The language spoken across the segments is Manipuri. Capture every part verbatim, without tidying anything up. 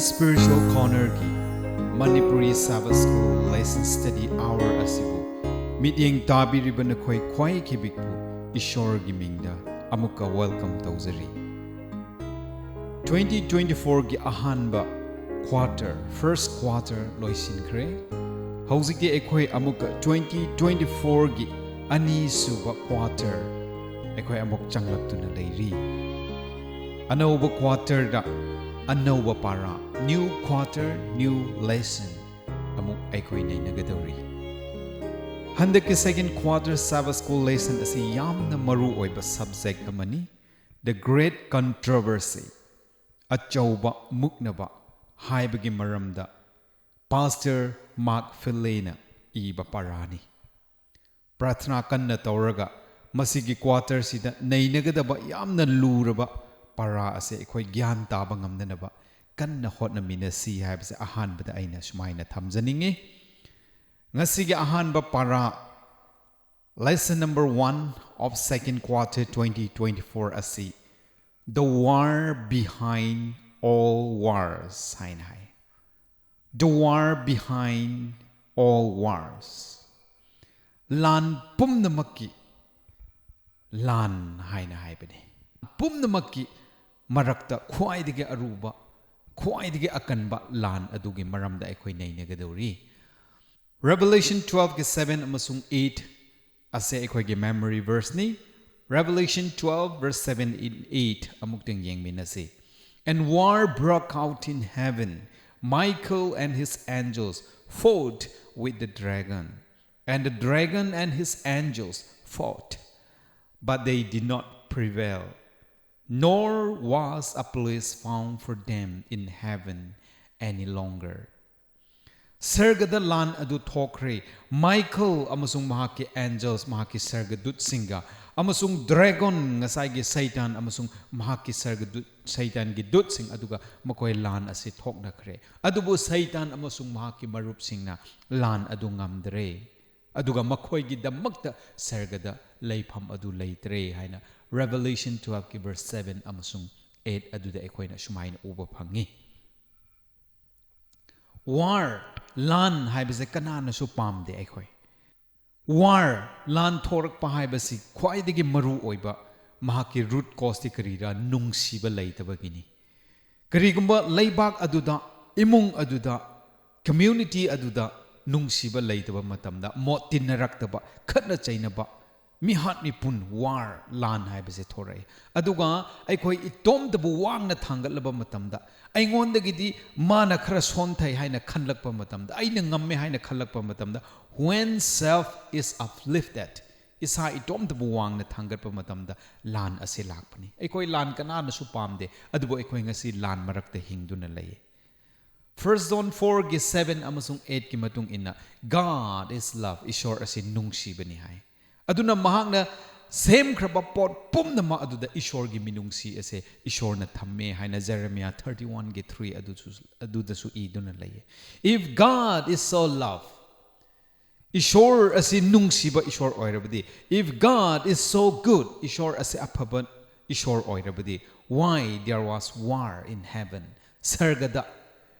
Spiritual Corner ꯒꯤ Manipuri Sabbath School Lesson Study Hour ꯑꯁꯤꯕꯨ ꯃꯤꯠꯌꯦꯡ ꯇꯥꯕꯤꯔꯤꯕ ꯅꯈꯣꯏ ꯈ꯭ꯋꯥꯏ ꯈꯤꯕꯤꯛꯄꯨ ꯏꯁꯣꯔꯒꯤ ꯃꯤꯡꯗ ꯑꯃꯨꯛꯀ welcome ꯇꯧꯖꯔꯤ꯫ Twenty twenty-four ꯒꯤ ꯑꯍꯥꯟꯕ quarter, first quarter ꯂꯣꯏꯁꯤꯟꯈ꯭ꯔꯦ꯫ ꯍꯧꯖꯤꯛꯇꯤ ꯑꯩꯈꯣꯏ ꯑꯃꯨꯛꯀ twenty twenty-four ꯒꯤ ꯑꯅꯤꯁꯨꯕ quarter ꯑꯩꯈꯣꯏ ꯑꯃꯨꯛ ꯆꯪꯂꯛꯇꯨꯅ ꯂꯩꯔꯤ꯫ ꯑꯅꯧꯕ quarter ꯗ ꯑꯅꯧꯕ para, new quarter, new lesson ꯑꯃꯨꯛ ꯑꯩꯈꯣꯏ ꯅꯩꯅꯒꯗꯧꯔꯤ꯫ ꯍꯟꯗꯛꯀꯤ second quarter Sabbath School lesson ꯑꯁꯤ ꯌꯥꯝꯅ ꯃꯔꯨ ꯑꯣꯏꯕ subject ꯑꯃꯅꯤ꯫ The Great Controversy, ꯑꯆꯧꯕ ꯃꯨꯛꯅꯕ ꯍꯥꯏꯕꯒꯤ ꯃꯔꯝꯗ Pastor Mark Finlay ꯅ ꯏꯕ ꯄꯥꯔꯥꯅꯤ꯫ ꯄ꯭ꯔꯥꯊꯅꯥ ꯀꯟꯅ ꯇꯧꯔꯒ ꯃꯁꯤꯒꯤ quarter ꯁꯤꯗ ꯅꯩꯅꯒꯗꯕ ꯌꯥꯝꯅ ꯂꯨꯔꯕ ꯄꯥꯔꯥ ꯑꯁꯦ ꯑꯩꯈꯣꯏ ꯒ꯭ꯌꯥꯟ ꯇꯥꯕ ꯉꯝꯅꯅꯕ ꯀꯟꯅ ꯍꯣꯠꯅꯃꯤꯟꯅꯁꯤ ꯍꯥꯏꯕꯁꯦ ꯑꯍꯥꯟꯕꯗ ꯑꯩꯅ ꯁꯨꯃꯥꯏꯅ ꯊꯝꯖꯅꯤꯡꯉꯤ꯫ ꯉꯁꯤꯒꯤ ꯑꯍꯥꯟꯕ para, lesson number one of second quarter twenty twenty-four ꯑꯁꯤ The War Behind All Wars ꯍꯥꯏꯅ ꯍꯥꯏ꯫ The War Behind All Wars, ꯂꯥꯟ ꯄꯨꯝꯅꯃꯛꯀꯤ ꯂꯥꯟ ꯍꯥꯏꯅ ꯍꯥꯏꯕꯅꯤ꯫ ꯄꯨꯝꯅꯃꯛꯀꯤ ꯃꯔꯛꯇ ꯈ꯭ꯋꯥꯏꯗꯒꯤ ꯑꯔꯨꯕ, ꯈ꯭ꯋꯥꯏꯗꯒꯤ ꯑꯀꯟꯕ ꯂꯥꯟ ꯑꯗꯨꯒꯤ ꯃꯔꯝꯗ ꯑꯩꯈꯣꯏ ꯅꯩꯅꯒꯗꯧꯔꯤ꯫ Revelation twelve ꯒꯤ seven ꯑꯃꯁꯨꯡ eight ꯑꯁꯦ ꯑꯩꯈꯣꯏꯒꯤ memory verse ꯅꯤ꯫ Revelation twelve verse seven and eight ꯑꯃꯨꯛꯇꯪ ꯌꯦꯡꯃꯤꯟꯅꯁꯤ꯫ And war broke out in heaven. Michael and his angels fought with the dragon. And the dragon and his angels fought, but they did not prevail, nor was a place found for them in heaven any longer. ꯁꯔꯒꯗ ꯂꯥꯟ ꯑꯗꯨ ꯊꯣꯛꯈ꯭ꯔꯦ꯫ ꯃꯥꯏꯀꯦꯜ ꯑꯃꯁꯨꯡ ꯃꯍꯥꯛꯀꯤ angels, ꯃꯍꯥꯛꯀꯤ ꯁꯔꯒꯗꯨꯠꯁꯤꯡꯒ, ꯑꯃꯁꯨꯡ dragon, ꯉꯁꯥꯏꯒꯤ ꯁꯩꯇꯥꯟ ꯑꯃꯁꯨꯡ ꯃꯍꯥꯛꯀꯤ ꯁꯔꯒꯗꯨꯠ, ꯁꯩꯇꯥꯟꯒꯤ ꯗꯨꯠꯁꯤꯡ ꯑꯗꯨꯒ ꯃꯈꯣꯏ ꯂꯥꯟ ꯑꯁꯤ ꯊꯣꯛꯅꯈ꯭ꯔꯦ꯫ ꯑꯗꯨꯕꯨ ꯁꯩꯇꯥꯟ ꯑꯃꯁꯨꯡ ꯃꯍꯥꯛꯀꯤ ꯃꯔꯨꯞꯁꯤꯡꯅ ꯂꯥꯟ ꯑꯗꯨ ꯉꯝꯗ꯭ꯔꯦ꯫ ꯑꯗꯨꯒ ꯃꯈꯣꯏꯒꯤꯗꯃꯛꯇ ꯁꯔꯒꯗ ꯂꯩꯐꯝ ꯑꯗꯨ ꯂꯩꯇ꯭ꯔꯦ ꯍꯥꯏꯅ Revelation twelve ꯀꯤ verse seven ꯑꯃꯁꯨꯡ eight ꯑꯗꯨꯗ ꯑꯩꯈꯣꯏꯅ ꯁꯨꯃꯥꯏꯅ ꯎꯕ ꯐꯪꯉꯤ꯫ War, ꯂꯥꯟ ꯍꯥꯏꯕꯁꯦ ꯀꯅꯥꯅꯁꯨ ꯄꯥꯝꯗꯦ ꯑꯩꯈꯣꯏ꯫ War, ꯂꯥꯟ ꯊꯣꯔꯛꯄ ꯍꯥꯏꯕꯁꯤ ꯈ꯭ꯋꯥꯏꯗꯒꯤ ꯃꯔꯨ ꯑꯣꯏꯕ ꯃꯍꯥꯛꯀꯤ root causeꯇꯤ ꯀꯔꯤꯔꯥ? ꯅꯨꯡꯁꯤꯕ ꯂꯩꯇꯕꯒꯤꯅꯤ꯫ ꯀꯔꯤꯒꯨꯝꯕ ꯂꯩꯕꯥꯛ ꯑꯗꯨꯗ, ꯏꯃꯨꯡ ꯑꯗꯨꯗ, community ꯑꯗꯨꯗ ꯅꯨꯡꯁꯤꯕ ꯂꯩꯇꯕ ꯃꯇꯝꯗ, ꯃꯣꯠ ꯇꯤꯟꯅꯔꯛꯇꯕ, ꯈꯠꯅ ꯆꯩꯅꯕ, ꯃꯤꯍꯥꯠ ꯃꯤꯄꯨꯟ, war, ꯂꯥꯟ ꯍꯥꯏꯕꯁꯦ ꯊꯣꯔꯛꯏ꯫ ꯑꯗꯨꯒ ꯑꯩꯈꯣꯏ ꯏꯇꯣꯝꯇꯕꯨ ꯋꯥꯡꯅ ꯊꯥꯡꯒꯠꯂꯕ ꯃꯇꯝꯗ, ꯑꯩꯉꯣꯟꯗꯒꯤꯗꯤ ꯃꯥꯅ ꯈꯔ ꯁꯣꯟꯊꯩ ꯍꯥꯏꯅ ꯈꯜꯂꯛꯄ ꯃꯇꯝꯗ, ꯑꯩꯅ ꯉꯝꯃꯦ ꯍꯥꯏꯅ ꯈꯜꯂꯛꯄ ꯃꯇꯝꯗ, when self is uplifted, ꯏꯁꯥ ꯏꯇꯣꯝꯇꯕꯨ ꯋꯥꯡꯅ ꯊꯥꯡꯒꯠꯄ ꯃꯇꯝꯗ ꯂꯥꯟ ꯑꯁꯤ ꯂꯥꯛꯄꯅꯤ꯫ ꯑꯩꯈꯣꯏ ꯂꯥꯟ ꯀꯅꯥꯅꯁꯨ ꯄꯥꯝꯗꯦ, ꯑꯗꯨꯕꯨ ꯑꯩꯈꯣꯏ ꯉꯁꯤ ꯂꯥꯟ ꯃꯔꯛꯇ ꯍꯤꯡꯗꯨꯅ ꯂꯩꯌꯦ꯫ First John fourꯒꯤ seven ꯑꯃꯁꯨꯡ eightꯀꯤ ꯃꯇꯨꯡ ꯏꯟꯅ, "God is love", ꯏꯁꯣꯔ ꯑꯁꯤ ꯅꯨꯡꯁꯤꯕꯅꯤ ꯍꯥꯏ꯫ ꯑꯗꯨꯅ ꯃꯍꯥꯛꯅ ꯁꯦꯝꯈ꯭ꯔꯕ ꯄꯣꯠ ꯄꯨꯝꯅꯃꯛ ꯑꯗꯨꯗ ꯏꯁꯣꯔꯒꯤ ꯃꯤꯅꯨꯡꯁꯤ ꯑꯁꯦ ꯏꯁꯣꯔꯅ ꯊꯝꯃꯦ ꯍꯥꯏꯅ Jeremiah thirty oneꯒꯤ three ꯑꯗꯨꯁꯨ, ꯑꯗꯨꯗꯁꯨ ꯏꯗꯨꯅ ꯂꯩꯌꯦ꯫ If God is so love, ꯏꯁꯣꯔ ꯑꯁꯤ ꯅꯨꯡꯁꯤꯕ ꯏꯁꯣꯔ ꯑꯣꯏꯔꯕꯗꯤ, if God is so good, ꯏꯁꯣꯔ ꯑꯁꯤ ꯑꯐꯕ ꯏꯁꯣꯔ ꯑꯣꯏꯔꯕꯗꯤ, why there was war in heaven? ꯁꯔꯒꯗ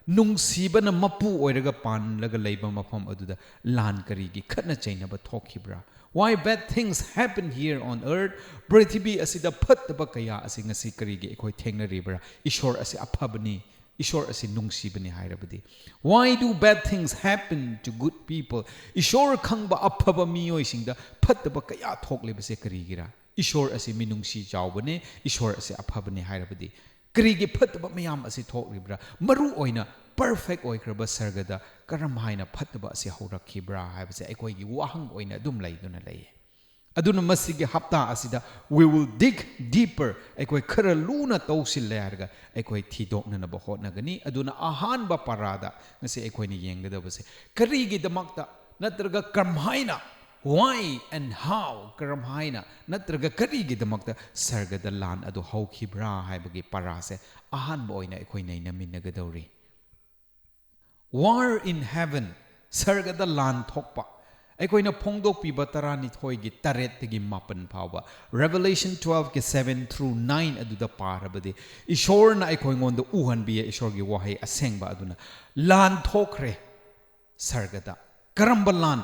ꯅꯨꯡꯁꯤꯕꯅ ꯃꯄꯨ ꯑꯣꯏꯔꯒ ꯄꯥꯟꯂꯒ ꯂꯩꯕ ꯃꯐꯝ ꯑꯗꯨꯗ ꯂꯥꯟ ꯀꯔꯤꯒꯤ, ꯈꯠꯅ ꯆꯩꯅꯕ ꯊꯣꯛꯈꯤꯕ꯭ꯔꯥ? Why bad things happen here on earth? ꯄ꯭ꯔꯤꯊꯤꯕꯤ ꯑꯁꯤꯗ ꯐꯠꯇꯕ ꯀꯌꯥ ꯑꯁꯤ ꯉꯁꯤ ꯀꯔꯤꯒꯤ ꯑꯩꯈꯣꯏ ꯊꯦꯡꯅꯔꯤꯕ꯭ꯔꯥ? ꯏꯁꯣꯔ ꯑꯁꯤ ꯑꯐꯕꯅꯤ, ꯏꯁꯣꯔ ꯑꯁꯤ ꯅꯨꯡꯁꯤꯕꯅꯤ ꯍꯥꯏꯔꯕꯗꯤ꯫ Why do bad things happen to good people? ꯏꯁꯣꯔ ꯈꯪꯕ ꯑꯐꯕ ꯃꯤꯑꯣꯏꯁꯤꯡꯗ ꯐꯠꯇꯕ ꯀꯌꯥ ꯊꯣꯛꯂꯤꯕꯁꯦ ꯀꯔꯤꯒꯤꯔꯥ? ꯏꯁꯣꯔ ꯑꯁꯤ ꯃꯤꯅꯨꯡꯁꯤ ꯆꯥꯎꯕꯅꯦ, ꯏꯁꯣꯔ ꯑꯁꯤ ꯑꯐꯕꯅꯦ ꯍꯥꯏꯔꯕꯗꯤ, ꯀꯔꯤꯒꯤ ꯐꯠꯇꯕ ꯃꯌꯥꯝ ꯑꯁꯤ ꯊꯣꯛꯂꯤꯕ꯭ꯔꯥ? ꯃꯔꯨ ꯑꯣꯏꯅ perfect ꯑꯣꯏꯈ꯭ꯔꯕ ꯁꯔꯒꯗ ꯀꯔꯝ ꯍꯥꯏꯅ ꯐꯠꯇꯕ ꯑꯁꯤ ꯍꯧꯔꯛꯈꯤꯕ꯭ꯔꯥ ꯍꯥꯏꯕꯁꯦ ꯑꯩꯈꯣꯏꯒꯤ ꯋꯥꯍꯪ ꯑꯣꯏꯅ ꯑꯗꯨꯝ ꯂꯩꯗꯨꯅ ꯂꯩꯌꯦ꯫ ꯑꯗꯨꯅ ꯃꯁꯤꯒꯤ ꯍꯞꯇꯥ ꯑꯁꯤꯗ we will dig deeper, ꯑꯩꯈꯣꯏ ꯈꯔ ꯂꯨꯅ ꯇꯧꯁꯤꯜꯂꯦ ꯍꯥꯏꯔꯒ ꯑꯩꯈꯣꯏ ꯊꯤꯗꯣꯛꯅꯅꯕ ꯍꯣꯠꯅꯒꯅꯤ꯫ ꯑꯗꯨꯅ ꯑꯍꯥꯟꯕ ꯄꯔꯥꯗ ꯉꯁꯤ ꯑꯩꯈꯣꯏꯅ ꯌꯦꯡꯒꯗꯕꯁꯦ, ꯀꯔꯤꯒꯤꯗꯃꯛꯇ ꯅꯠꯇ꯭ꯔꯒ ꯀꯔꯝꯍꯥꯏꯅ, why and how, ꯀꯔꯝꯍꯥꯏꯅ ꯅꯠꯇ꯭ꯔꯒ ꯀꯔꯤꯒꯤꯗꯃꯛꯇ ꯁꯔꯒꯗ ꯂꯥꯟ ꯑꯗꯨ ꯍꯧꯈꯤꯕ꯭ꯔꯥ ꯍꯥꯏꯕꯒꯤ ꯄꯔꯥꯁꯦ ꯑꯍꯥꯟꯕ ꯑꯣꯏꯅ ꯑꯩꯈꯣꯏ ꯅꯩꯅꯃꯤꯟꯅꯒꯗꯧꯔꯤ꯫ War in heaven, ꯁꯔꯒꯗ ꯂꯥꯟ ꯊꯣꯛꯄ꯫ ꯑꯩꯈꯣꯏꯅ ꯐꯣꯡꯗꯣꯛꯄꯤꯕ ꯇꯔꯥꯅꯤꯊꯣꯏꯒꯤ ꯇꯔꯦꯠꯇꯒꯤ ꯃꯥꯄꯟ ꯐꯥꯎꯕ, Revelation twelve ꯀꯤ seven through nine ꯑꯗꯨꯗ ꯄꯥꯔꯕꯗꯤ, ꯏꯁꯣꯔꯅ ꯑꯩꯈꯣꯏꯉꯣꯟꯗ ꯎꯍꯟꯕꯤꯌꯦ, ꯏꯁꯣꯔꯒꯤ ꯋꯥꯍꯩ ꯑꯁꯦꯡꯕ ꯑꯗꯨꯅ, "ꯂꯥꯟ ꯊꯣꯛꯈ꯭ꯔꯦ ꯁꯔꯒꯗ"꯫ ꯀꯔꯝꯕ ꯂꯥꯟ?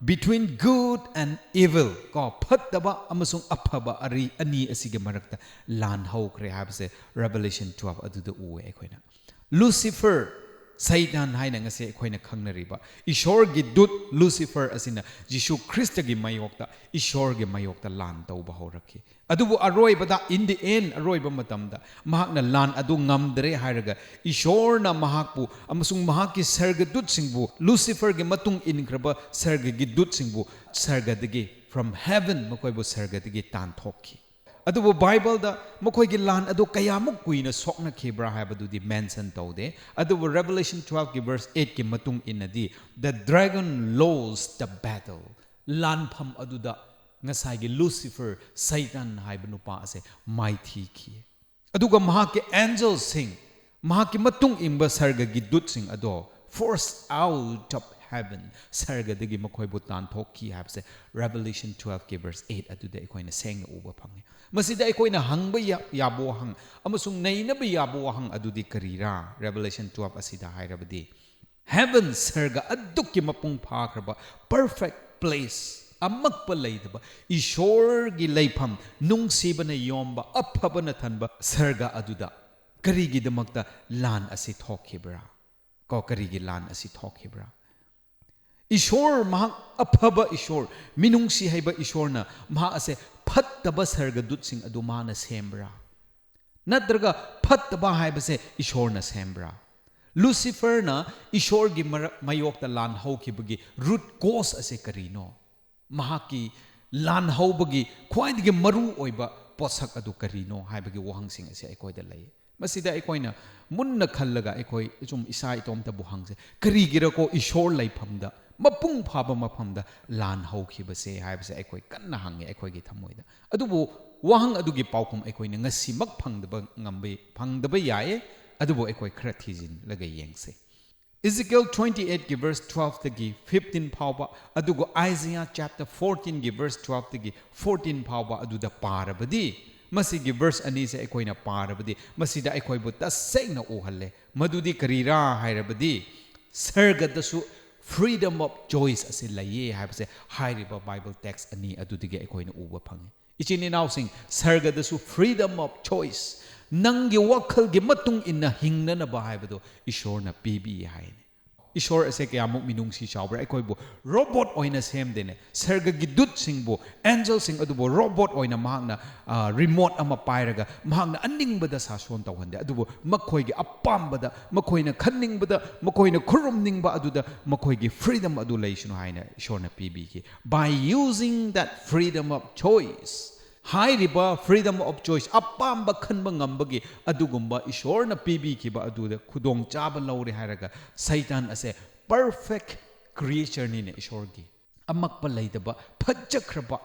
"Between good and evil", ꯀꯣ, ꯐꯠꯇꯕ ꯑꯃꯁꯨꯡ ꯑꯐꯕ ꯑꯔꯤ-, ꯑꯅꯤ ꯑꯁꯤꯒꯤ ꯃꯔꯛꯇ ꯂꯥꯟ ꯍꯧꯈ꯭ꯔꯦ ꯍꯥꯏꯕꯁꯦ Revelation twelve ꯑꯗꯨꯗ ꯎꯑꯦ ꯑꯩꯈꯣꯏꯅ꯫ ꯂꯨꯁꯤꯐꯔ, ꯁꯩꯇꯥꯟ ꯍꯥꯏꯅ ꯉꯁꯤ ꯑꯩꯈꯣꯏꯅ ꯈꯪꯅꯔꯤꯕ ꯏꯁꯣꯔꯒꯤ ꯗꯨꯠ ꯂꯨꯁꯤꯐꯔ ꯑꯁꯤꯅ ꯖꯤꯁꯨ ꯈ꯭ꯔꯤꯁꯇꯒꯤ ꯃꯥꯌꯣꯛꯇ, ꯏꯁꯣꯔꯒꯤ ꯃꯥꯌꯣꯛꯇ ꯂꯥꯟ ꯇꯧꯕ ꯍꯧꯔꯛꯈꯤ꯫ ꯑꯗꯨꯕꯨ ꯑꯔꯣꯏꯕꯗ, in the end, ꯑꯔꯣꯏꯕ ꯃꯇꯝꯗ ꯃꯍꯥꯛꯅ ꯂꯥꯟ ꯑꯗꯨ ꯉꯝꯗ꯭ꯔꯦ ꯍꯥꯏꯔꯒ, ꯏꯁꯣꯔꯅ ꯃꯍꯥꯛꯄꯨ ꯑꯃꯁꯨꯡ ꯃꯍꯥꯛꯀꯤ ꯁꯔꯒ ꯗꯨꯠꯁꯤꯡꯕꯨ, ꯂꯨꯁꯤꯐꯔꯒꯤ ꯃꯇꯨꯡ ꯏꯟꯈ꯭ꯔꯕ ꯁꯔꯒꯒꯤ ꯗꯨꯠꯁꯤꯡꯕꯨ ꯁꯔꯒꯗꯒꯤ, from heaven, ꯃꯈꯣꯏꯕꯨ ꯁꯔꯒꯗꯒꯤ ꯇꯥꯟꯊꯣꯛꯈꯤ꯫ ꯑꯗꯨꯕꯨ ꯕꯥꯏꯕꯜꯗ ꯃꯈꯣꯏꯒꯤ ꯂꯥꯟ ꯑꯗꯨ ꯀꯌꯥꯃꯨꯛ ꯀꯨꯏꯅ ꯁꯣꯛꯅꯈꯤꯕ꯭ꯔꯥ ꯍꯥꯏꯕꯗꯨꯗꯤ mention ꯇꯧꯗꯦ꯫ ꯑꯗꯨꯕꯨ Revelation twelve ꯀꯤ verse eight ꯀꯤ ꯃꯇꯨꯡ ꯏꯟꯅꯗꯤ, "The dragon lost the battle", ꯂꯥꯟꯐꯝ ꯑꯗꯨꯗ ꯉꯁꯥꯏꯒꯤ ꯂꯨꯁꯤꯐꯔ, ꯁꯩꯇꯥꯟ ꯍꯥꯏꯕ ꯅꯨꯄꯥ ꯑꯁꯦ ꯃꯥꯏꯊꯤꯈꯤ꯫ ꯑꯗꯨꯒ ꯃꯍꯥꯛꯀꯤ ꯑꯦꯟꯖꯦꯜꯁꯤꯡ, ꯃꯍꯥꯛꯀꯤ ꯃꯇꯨꯡ ꯏꯟꯕ ꯁꯔꯒꯒꯤ ꯗꯨꯠꯁꯤꯡ ꯑꯗꯣ, "forced out of heaven", ꯁꯔꯒꯗꯒꯤ ꯃꯈꯣꯏꯕꯨ ꯇꯥꯟꯊꯣꯛꯈꯤ ꯍꯥꯏꯕꯁꯦ Revelation twelve ꯀꯤ verse eight ꯑꯗꯨꯗ ꯑꯩꯈꯣꯏꯅ ꯁꯦꯡꯅ ꯎꯕ ꯐꯪꯉꯤ꯫ ꯃꯁꯤꯗ ꯑꯩꯈꯣꯏꯅ ꯍꯪꯕ ꯌꯥ-, ꯌꯥꯕ ꯋꯥꯍꯪ ꯑꯃꯁꯨꯡ ꯅꯩꯅꯕ ꯌꯥꯕ ꯋꯥꯍꯪ ꯑꯗꯨꯗꯤ ꯀꯔꯤꯔꯥ? Revelation twelve ꯑꯁꯤꯗ ꯍꯥꯏꯔꯕꯗꯤ, heaven, ꯁꯔꯒ ꯑꯗꯨꯛꯀꯤ ꯃꯄꯨꯡ ꯐꯥꯈ꯭ꯔꯕ, perfect place, ꯑꯃꯛꯄ ꯂꯩꯇꯕ, ꯏꯁꯣꯔꯒꯤ ꯂꯩꯐꯝ, ꯅꯨꯡꯁꯤꯕꯅ ꯌꯣꯝꯕ, ꯑꯐꯕꯅ ꯊꯟꯕ ꯁꯔꯒ ꯑꯗꯨꯗ ꯀꯔꯤꯒꯤꯗꯃꯛꯇ ꯂꯥꯟ ꯑꯁꯤ ꯊꯣꯛꯈꯤꯕ꯭ꯔꯥ? ꯀꯣ, ꯀꯔꯤꯒꯤ ꯂꯥꯟ ꯑꯁꯤ ꯊꯣꯛꯈꯤꯕ꯭ꯔꯥ? ꯏꯁꯣꯔ, ꯃꯍꯥꯛ ꯑꯐꯕ ꯏꯁꯣꯔ, ꯃꯤꯅꯨꯡꯁꯤ ꯍꯩꯕ ꯏꯁꯣꯔꯅ ꯃꯍꯥꯛ ꯑꯁꯦ ꯐꯠꯇꯕ ꯁꯔꯒꯗꯨꯠꯁꯤꯡ ꯑꯗꯨ ꯃꯥꯅ ꯁꯦꯝꯕ꯭ꯔꯥ? ꯅꯠꯇ꯭ꯔꯒ ꯐꯠꯇꯕ ꯍꯥꯏꯕꯁꯦ ꯏꯁꯣꯔꯅ ꯁꯦꯝꯕ꯭ꯔꯥ? ꯂꯨꯁꯤꯐꯔꯅ ꯏꯁꯣꯔꯒꯤ ꯃꯔꯛ, ꯃꯥꯌꯣꯛꯇ ꯂꯥꯟ ꯍꯧꯈꯤꯕꯒꯤ root cause ꯑꯁꯦ ꯀꯔꯤꯅꯣ? ꯃꯍꯥꯛꯀꯤ ꯂꯥꯟ ꯍꯧꯕꯒꯤ ꯈ꯭ꯋꯥꯏꯗꯒꯤ ꯃꯔꯨ ꯑꯣꯏꯕ ꯄꯣꯠꯁꯛ ꯑꯗꯨ ꯀꯔꯤꯅꯣ ꯍꯥꯏꯕꯒꯤ ꯋꯥꯍꯪꯁꯤꯡ ꯑꯁꯤ ꯑꯩꯈꯣꯏꯗ ꯂꯩ꯫ ꯃꯁꯤꯗ ꯑꯩꯈꯣꯏꯅ ꯃꯨꯟꯅ ꯈꯜꯂꯒ ꯑꯩꯈꯣꯏ ꯁꯨꯝ ꯏꯁꯥ ꯏꯇꯣꯝꯇꯕꯨ ꯍꯪꯁꯦ, "ꯀꯔꯤꯒꯤꯔꯀꯣ ꯏꯁꯣꯔ ꯂꯩꯐꯝꯗ, ꯃꯄꯨꯡ ꯐꯥꯕ ꯃꯐꯝꯗ ꯂꯥꯟ ꯍꯧꯈꯤꯕꯁꯦ?" ꯍꯥꯏꯕꯁꯦ ꯑꯩꯈꯣꯏ ꯀꯟꯅ ꯍꯪꯉꯦ ꯑꯩꯈꯣꯏꯒꯤ ꯊꯃꯣꯏꯗ꯫ ꯑꯗꯨꯕꯨ ꯋꯥꯍꯪ ꯑꯗꯨꯒꯤ ꯄꯥꯎꯈꯨꯝ ꯑꯩꯈꯣꯏꯅ ꯉꯁꯤꯃꯛ ꯐꯪꯗꯕ ꯉꯝꯕ, ꯐꯪꯗꯕ ꯌꯥꯏꯌꯦ, ꯑꯗꯨꯕꯨ ꯑꯩꯈꯣꯏ ꯈꯔ ꯊꯤꯖꯤꯜꯂꯒ ꯌꯦꯡꯁꯦ꯫ Ezekiel twenty-eightꯀꯤ verse twelveꯇꯒꯤ fifteen ꯐꯥꯎꯕ, ꯑꯗꯨꯒ Isaiah chapter fourteenꯒꯤ verse twelveꯇꯒꯤ fourteen ꯐꯥꯎꯕ ꯑꯗꯨꯗ ꯄꯥꯔꯕꯗꯤ, ꯃꯁꯤꯒꯤ verse ꯑꯅꯤꯁꯦ ꯑꯩꯈꯣꯏꯅ ꯄꯥꯔꯕꯗꯤ, ꯃꯁꯤꯗ ꯑꯩꯈꯣꯏꯕꯨ ꯇꯁꯦꯡꯅ ꯎꯍꯜꯂꯦ꯫ ꯃꯗꯨꯗꯤ ꯀꯔꯤꯔꯥ ꯍꯥꯏꯔꯕꯗꯤ, ꯁꯔꯒꯗꯁꯨ freedom of choice ꯑꯁꯤ ꯂꯩꯌꯦ ꯍꯥꯏꯕꯁꯦ ꯍꯥꯏꯔꯤꯕ Bible text ꯑꯅꯤ ꯑꯗꯨꯗꯒꯤ ꯑꯩꯈꯣꯏꯅ ꯎꯕ ꯐꯪꯉꯤ꯫ ꯏꯆꯤꯟ ꯏꯅꯥꯎꯁꯤꯡ, ꯁꯔꯒꯗꯁꯨ freedom of choice, ꯅꯪꯒꯤ ꯋꯥꯈꯜꯒꯤ ꯃꯇꯨꯡ ꯏꯟꯅ ꯍꯤꯡꯅꯅꯕ ꯍꯥꯏꯕꯗꯣ ꯏꯁꯣꯔꯅ ꯄꯤꯕꯤ ꯍꯥꯏꯅꯤ꯫ ꯏꯁꯣꯔ ꯑꯁꯦ ꯀꯌꯥꯃꯨꯛ ꯃꯤꯅꯨꯡꯁꯤ ꯆꯥꯎꯕ꯭ꯔꯥ? ꯑꯩꯈꯣꯏꯕꯨ robot ꯑꯣꯏꯅ ꯁꯦꯝꯗꯦꯅꯦ꯫ ꯁꯔꯒꯒꯤ ꯗꯨꯠꯁꯤꯡꯕꯨ, angelꯁꯤꯡ ꯑꯗꯨꯕꯨ robot ꯑꯣꯏꯅ ꯃꯍꯥꯛꯅ, ꯑ, remote ꯑꯃ ꯄꯥꯏꯔꯒ ꯃꯍꯥꯛꯅ ꯑꯅꯤꯡꯕꯗ ꯁꯥꯁꯣꯟ ꯇꯧꯍꯟꯗꯦ꯫ ꯑꯗꯨꯕꯨ ꯃꯈꯣꯏꯒꯤ ꯑꯄꯥꯝꯕꯗ, ꯃꯈꯣꯏꯅ ꯈꯟꯅꯤꯡꯕꯗ, ꯃꯈꯣꯏꯅ ꯈꯨꯔꯨꯝꯅꯤꯡꯕ ꯑꯗꯨꯗ ꯃꯈꯣꯏꯒꯤ freedom ꯑꯗꯨ ꯂꯩꯁꯅꯨ ꯍꯥꯏꯅ ꯏꯁꯣꯔꯅ ꯄꯤꯕꯤꯈꯤ꯫ By using that freedom of choice, ꯍꯥꯏꯔꯤꯕ freedom of choice, ꯑꯄꯥꯝꯕ ꯈꯟꯕ ꯉꯝꯕꯒꯤ ꯑꯗꯨꯒꯨꯝꯕ ꯏꯁꯣꯔꯅ ꯄꯤꯕꯤꯈꯤꯕ ꯑꯗꯨꯗ ꯈꯨꯗꯣꯡꯆꯥꯕ ꯂꯧꯔꯦ ꯍꯥꯏꯔꯒ, ꯁꯩꯇꯥꯟ ꯑꯁꯦ perfect creatureꯅꯤꯅꯦ ꯏꯁꯣꯔꯒꯤ꯫ ꯑꯃꯛꯄ ꯂꯩꯇꯕ, ꯐꯖꯈ꯭ꯔꯕ,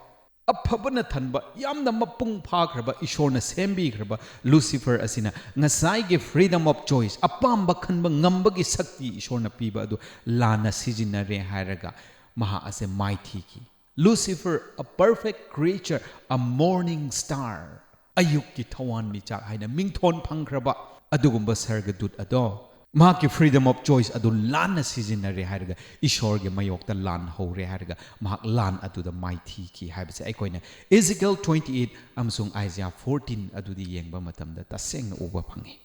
ꯑꯐꯕꯅ ꯊꯟꯕ, ꯌꯥꯝꯅ ꯃꯄꯨꯡ ꯐꯥꯈ꯭ꯔꯕ, ꯏꯁꯣꯔꯅ ꯁꯦꯝꯕꯤꯈ꯭ꯔꯕ Lucifer ꯑꯁꯤꯅ ꯉꯁꯥꯏꯒꯤ freedom of choice, ꯑꯄꯥꯝꯕ ꯈꯟꯕ ꯉꯝꯕꯒꯤ ꯁꯛꯇꯤ ꯏꯁꯣꯔꯅ ꯄꯤꯕ ꯑꯗꯨ ꯂꯥꯟꯅ ꯁꯤꯖꯤꯟꯅꯔꯦ ꯍꯥꯏꯔꯒ ꯃꯍꯥꯛ ꯑꯁꯦ ꯃꯥꯏꯊꯤꯈꯤ꯫ Lucifer, a perfect creature, a morning star, ꯑꯌꯨꯛꯀꯤ ꯊꯋꯥꯟꯃꯤꯆꯥꯛ ꯍꯥꯏꯅ ꯃꯤꯡꯊꯣꯟ ꯐꯪꯈ꯭ꯔꯕ ꯑꯗꯨꯒꯨꯝꯕ ꯁꯔꯒꯗꯨꯠ ꯑꯗꯣ, ꯃꯍꯥꯛꯀꯤ freedom of choice ꯑꯗꯨ ꯂꯥꯟꯅ ꯁꯤꯖꯤꯟꯅꯔꯦ ꯍꯥꯏꯔꯒ, ꯏꯁꯣꯔꯒꯤ ꯃꯥꯌꯣꯛꯇ ꯂꯥꯟ ꯍꯧꯔꯦ ꯍꯥꯏꯔꯒ, ꯃꯍꯥꯛ ꯂꯥꯟ ꯑꯗꯨꯗ ꯃꯥꯏꯊꯤꯈꯤ ꯍꯥꯏꯕꯁꯦ ꯑꯩꯈꯣꯏꯅ Ezekiel twenty-eight ꯑꯃꯁꯨꯡ Isaiah fourteen ꯑꯗꯨꯗꯤ ꯌꯦꯡꯕ ꯃꯇꯝꯗ ꯇꯁꯦꯡꯅ ꯎꯕ ꯐꯪꯉꯤ꯫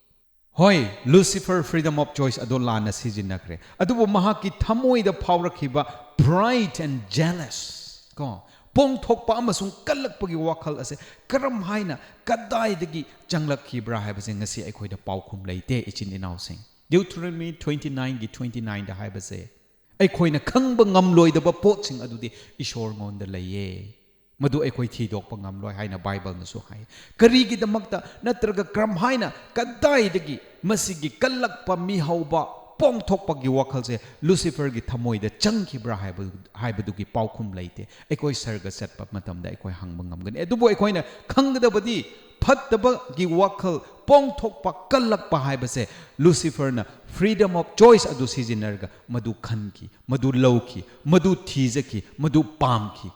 ꯍꯣꯏ, Lucifer freedom of choice ꯑꯗꯣ ꯂꯥꯟꯅ ꯁꯤꯖꯤꯟꯅꯈ꯭ꯔꯦ, ꯑꯗꯨꯕꯨ ꯃꯍꯥꯛꯀꯤ ꯊꯃꯣꯏꯗ ꯐꯥꯎꯔꯛꯈꯤꯕ pride and jealous, ꯀꯣ, ꯄꯣꯡꯊꯣꯛꯄ ꯑꯃꯁꯨꯡ ꯀꯜꯂꯛꯄꯒꯤ ꯋꯥꯈꯜ ꯑꯁꯦ ꯀꯔꯝ ꯍꯥꯏꯅ, ꯀꯗꯥꯏꯗꯒꯤ ꯆꯪꯂꯛꯈꯤꯕ꯭ꯔꯥ ꯍꯥꯏꯕꯁꯦ ꯉꯁꯤ ꯑꯩꯈꯣꯏꯗ ꯄꯥꯎꯈꯨꯝ ꯂꯩꯇꯦ, ꯏꯆꯤꯟ ꯏꯅꯥꯎꯁꯤꯡ꯫ Deuteronomy twenty-nineꯒꯤ twenty-nineꯗ ꯍꯥꯏꯕꯁꯦ, ꯑꯩꯈꯣꯏꯅ ꯈꯪꯕ ꯉꯝꯂꯣꯏꯗꯕ ꯄꯣꯠꯁꯤꯡ ꯑꯗꯨꯗꯤ ꯏꯁꯣꯔꯉꯣꯟꯗ ꯂꯩꯌꯦ꯫ ꯃꯗꯨ ꯑꯩꯈꯣꯏ ꯊꯤꯗꯣꯛꯄ ꯉꯝꯂꯣꯏ ꯍꯥꯏꯅ ꯕꯥꯏꯕꯜꯅꯁꯨ ꯍꯥꯏ꯫ ꯀꯔꯤꯒꯤꯗꯃꯛꯇ ꯅꯠꯇ꯭ꯔꯒ ꯀꯔꯝ ꯍꯥꯏꯅ, ꯀꯗꯥꯏꯗꯒꯤ ꯃꯁꯤꯒꯤ ꯀꯜꯂꯛꯄ, ꯃꯤꯍꯧꯕ, ꯄꯣꯡꯊꯣꯛꯄꯒꯤ ꯋꯥꯈꯜꯁꯦ ꯂꯨꯁꯤꯐꯔꯒꯤ ꯊꯃꯣꯏꯗ ꯆꯪꯈꯤꯕ꯭ꯔꯥ ꯍꯥꯏꯕ, ꯍꯥꯏꯕꯗꯨꯒꯤ ꯄꯥꯎꯈꯨꯝ ꯂꯩꯇꯦ꯫ ꯑꯩꯈꯣꯏ ꯁꯔꯒ ꯆꯠꯄ ꯃꯇꯝꯗ ꯑꯩꯈꯣꯏ ꯍꯪꯕ ꯉꯝꯒꯅꯤ꯫ ꯑꯗꯨꯕꯨ ꯑꯩꯈꯣꯏꯅ ꯈꯪꯒꯗꯕꯗꯤ, ꯐꯠꯇꯕꯒꯤ ꯋꯥꯈꯜ ꯄꯣꯡꯊꯣꯛꯄ, ꯀꯜꯂꯛꯄ ꯍꯥꯏꯕꯁꯦ ꯂꯨꯁꯤꯐꯔꯅ freedom of choice ꯑꯗꯨ ꯁꯤꯖꯤꯟꯅꯔꯒ ꯃꯗꯨ ꯈꯟꯈꯤ, ꯃꯗꯨ ꯂꯧꯈꯤ, ꯃꯗꯨ ꯊꯤꯖꯈꯤ, ꯃꯗꯨ ꯄꯥꯝꯈꯤ꯫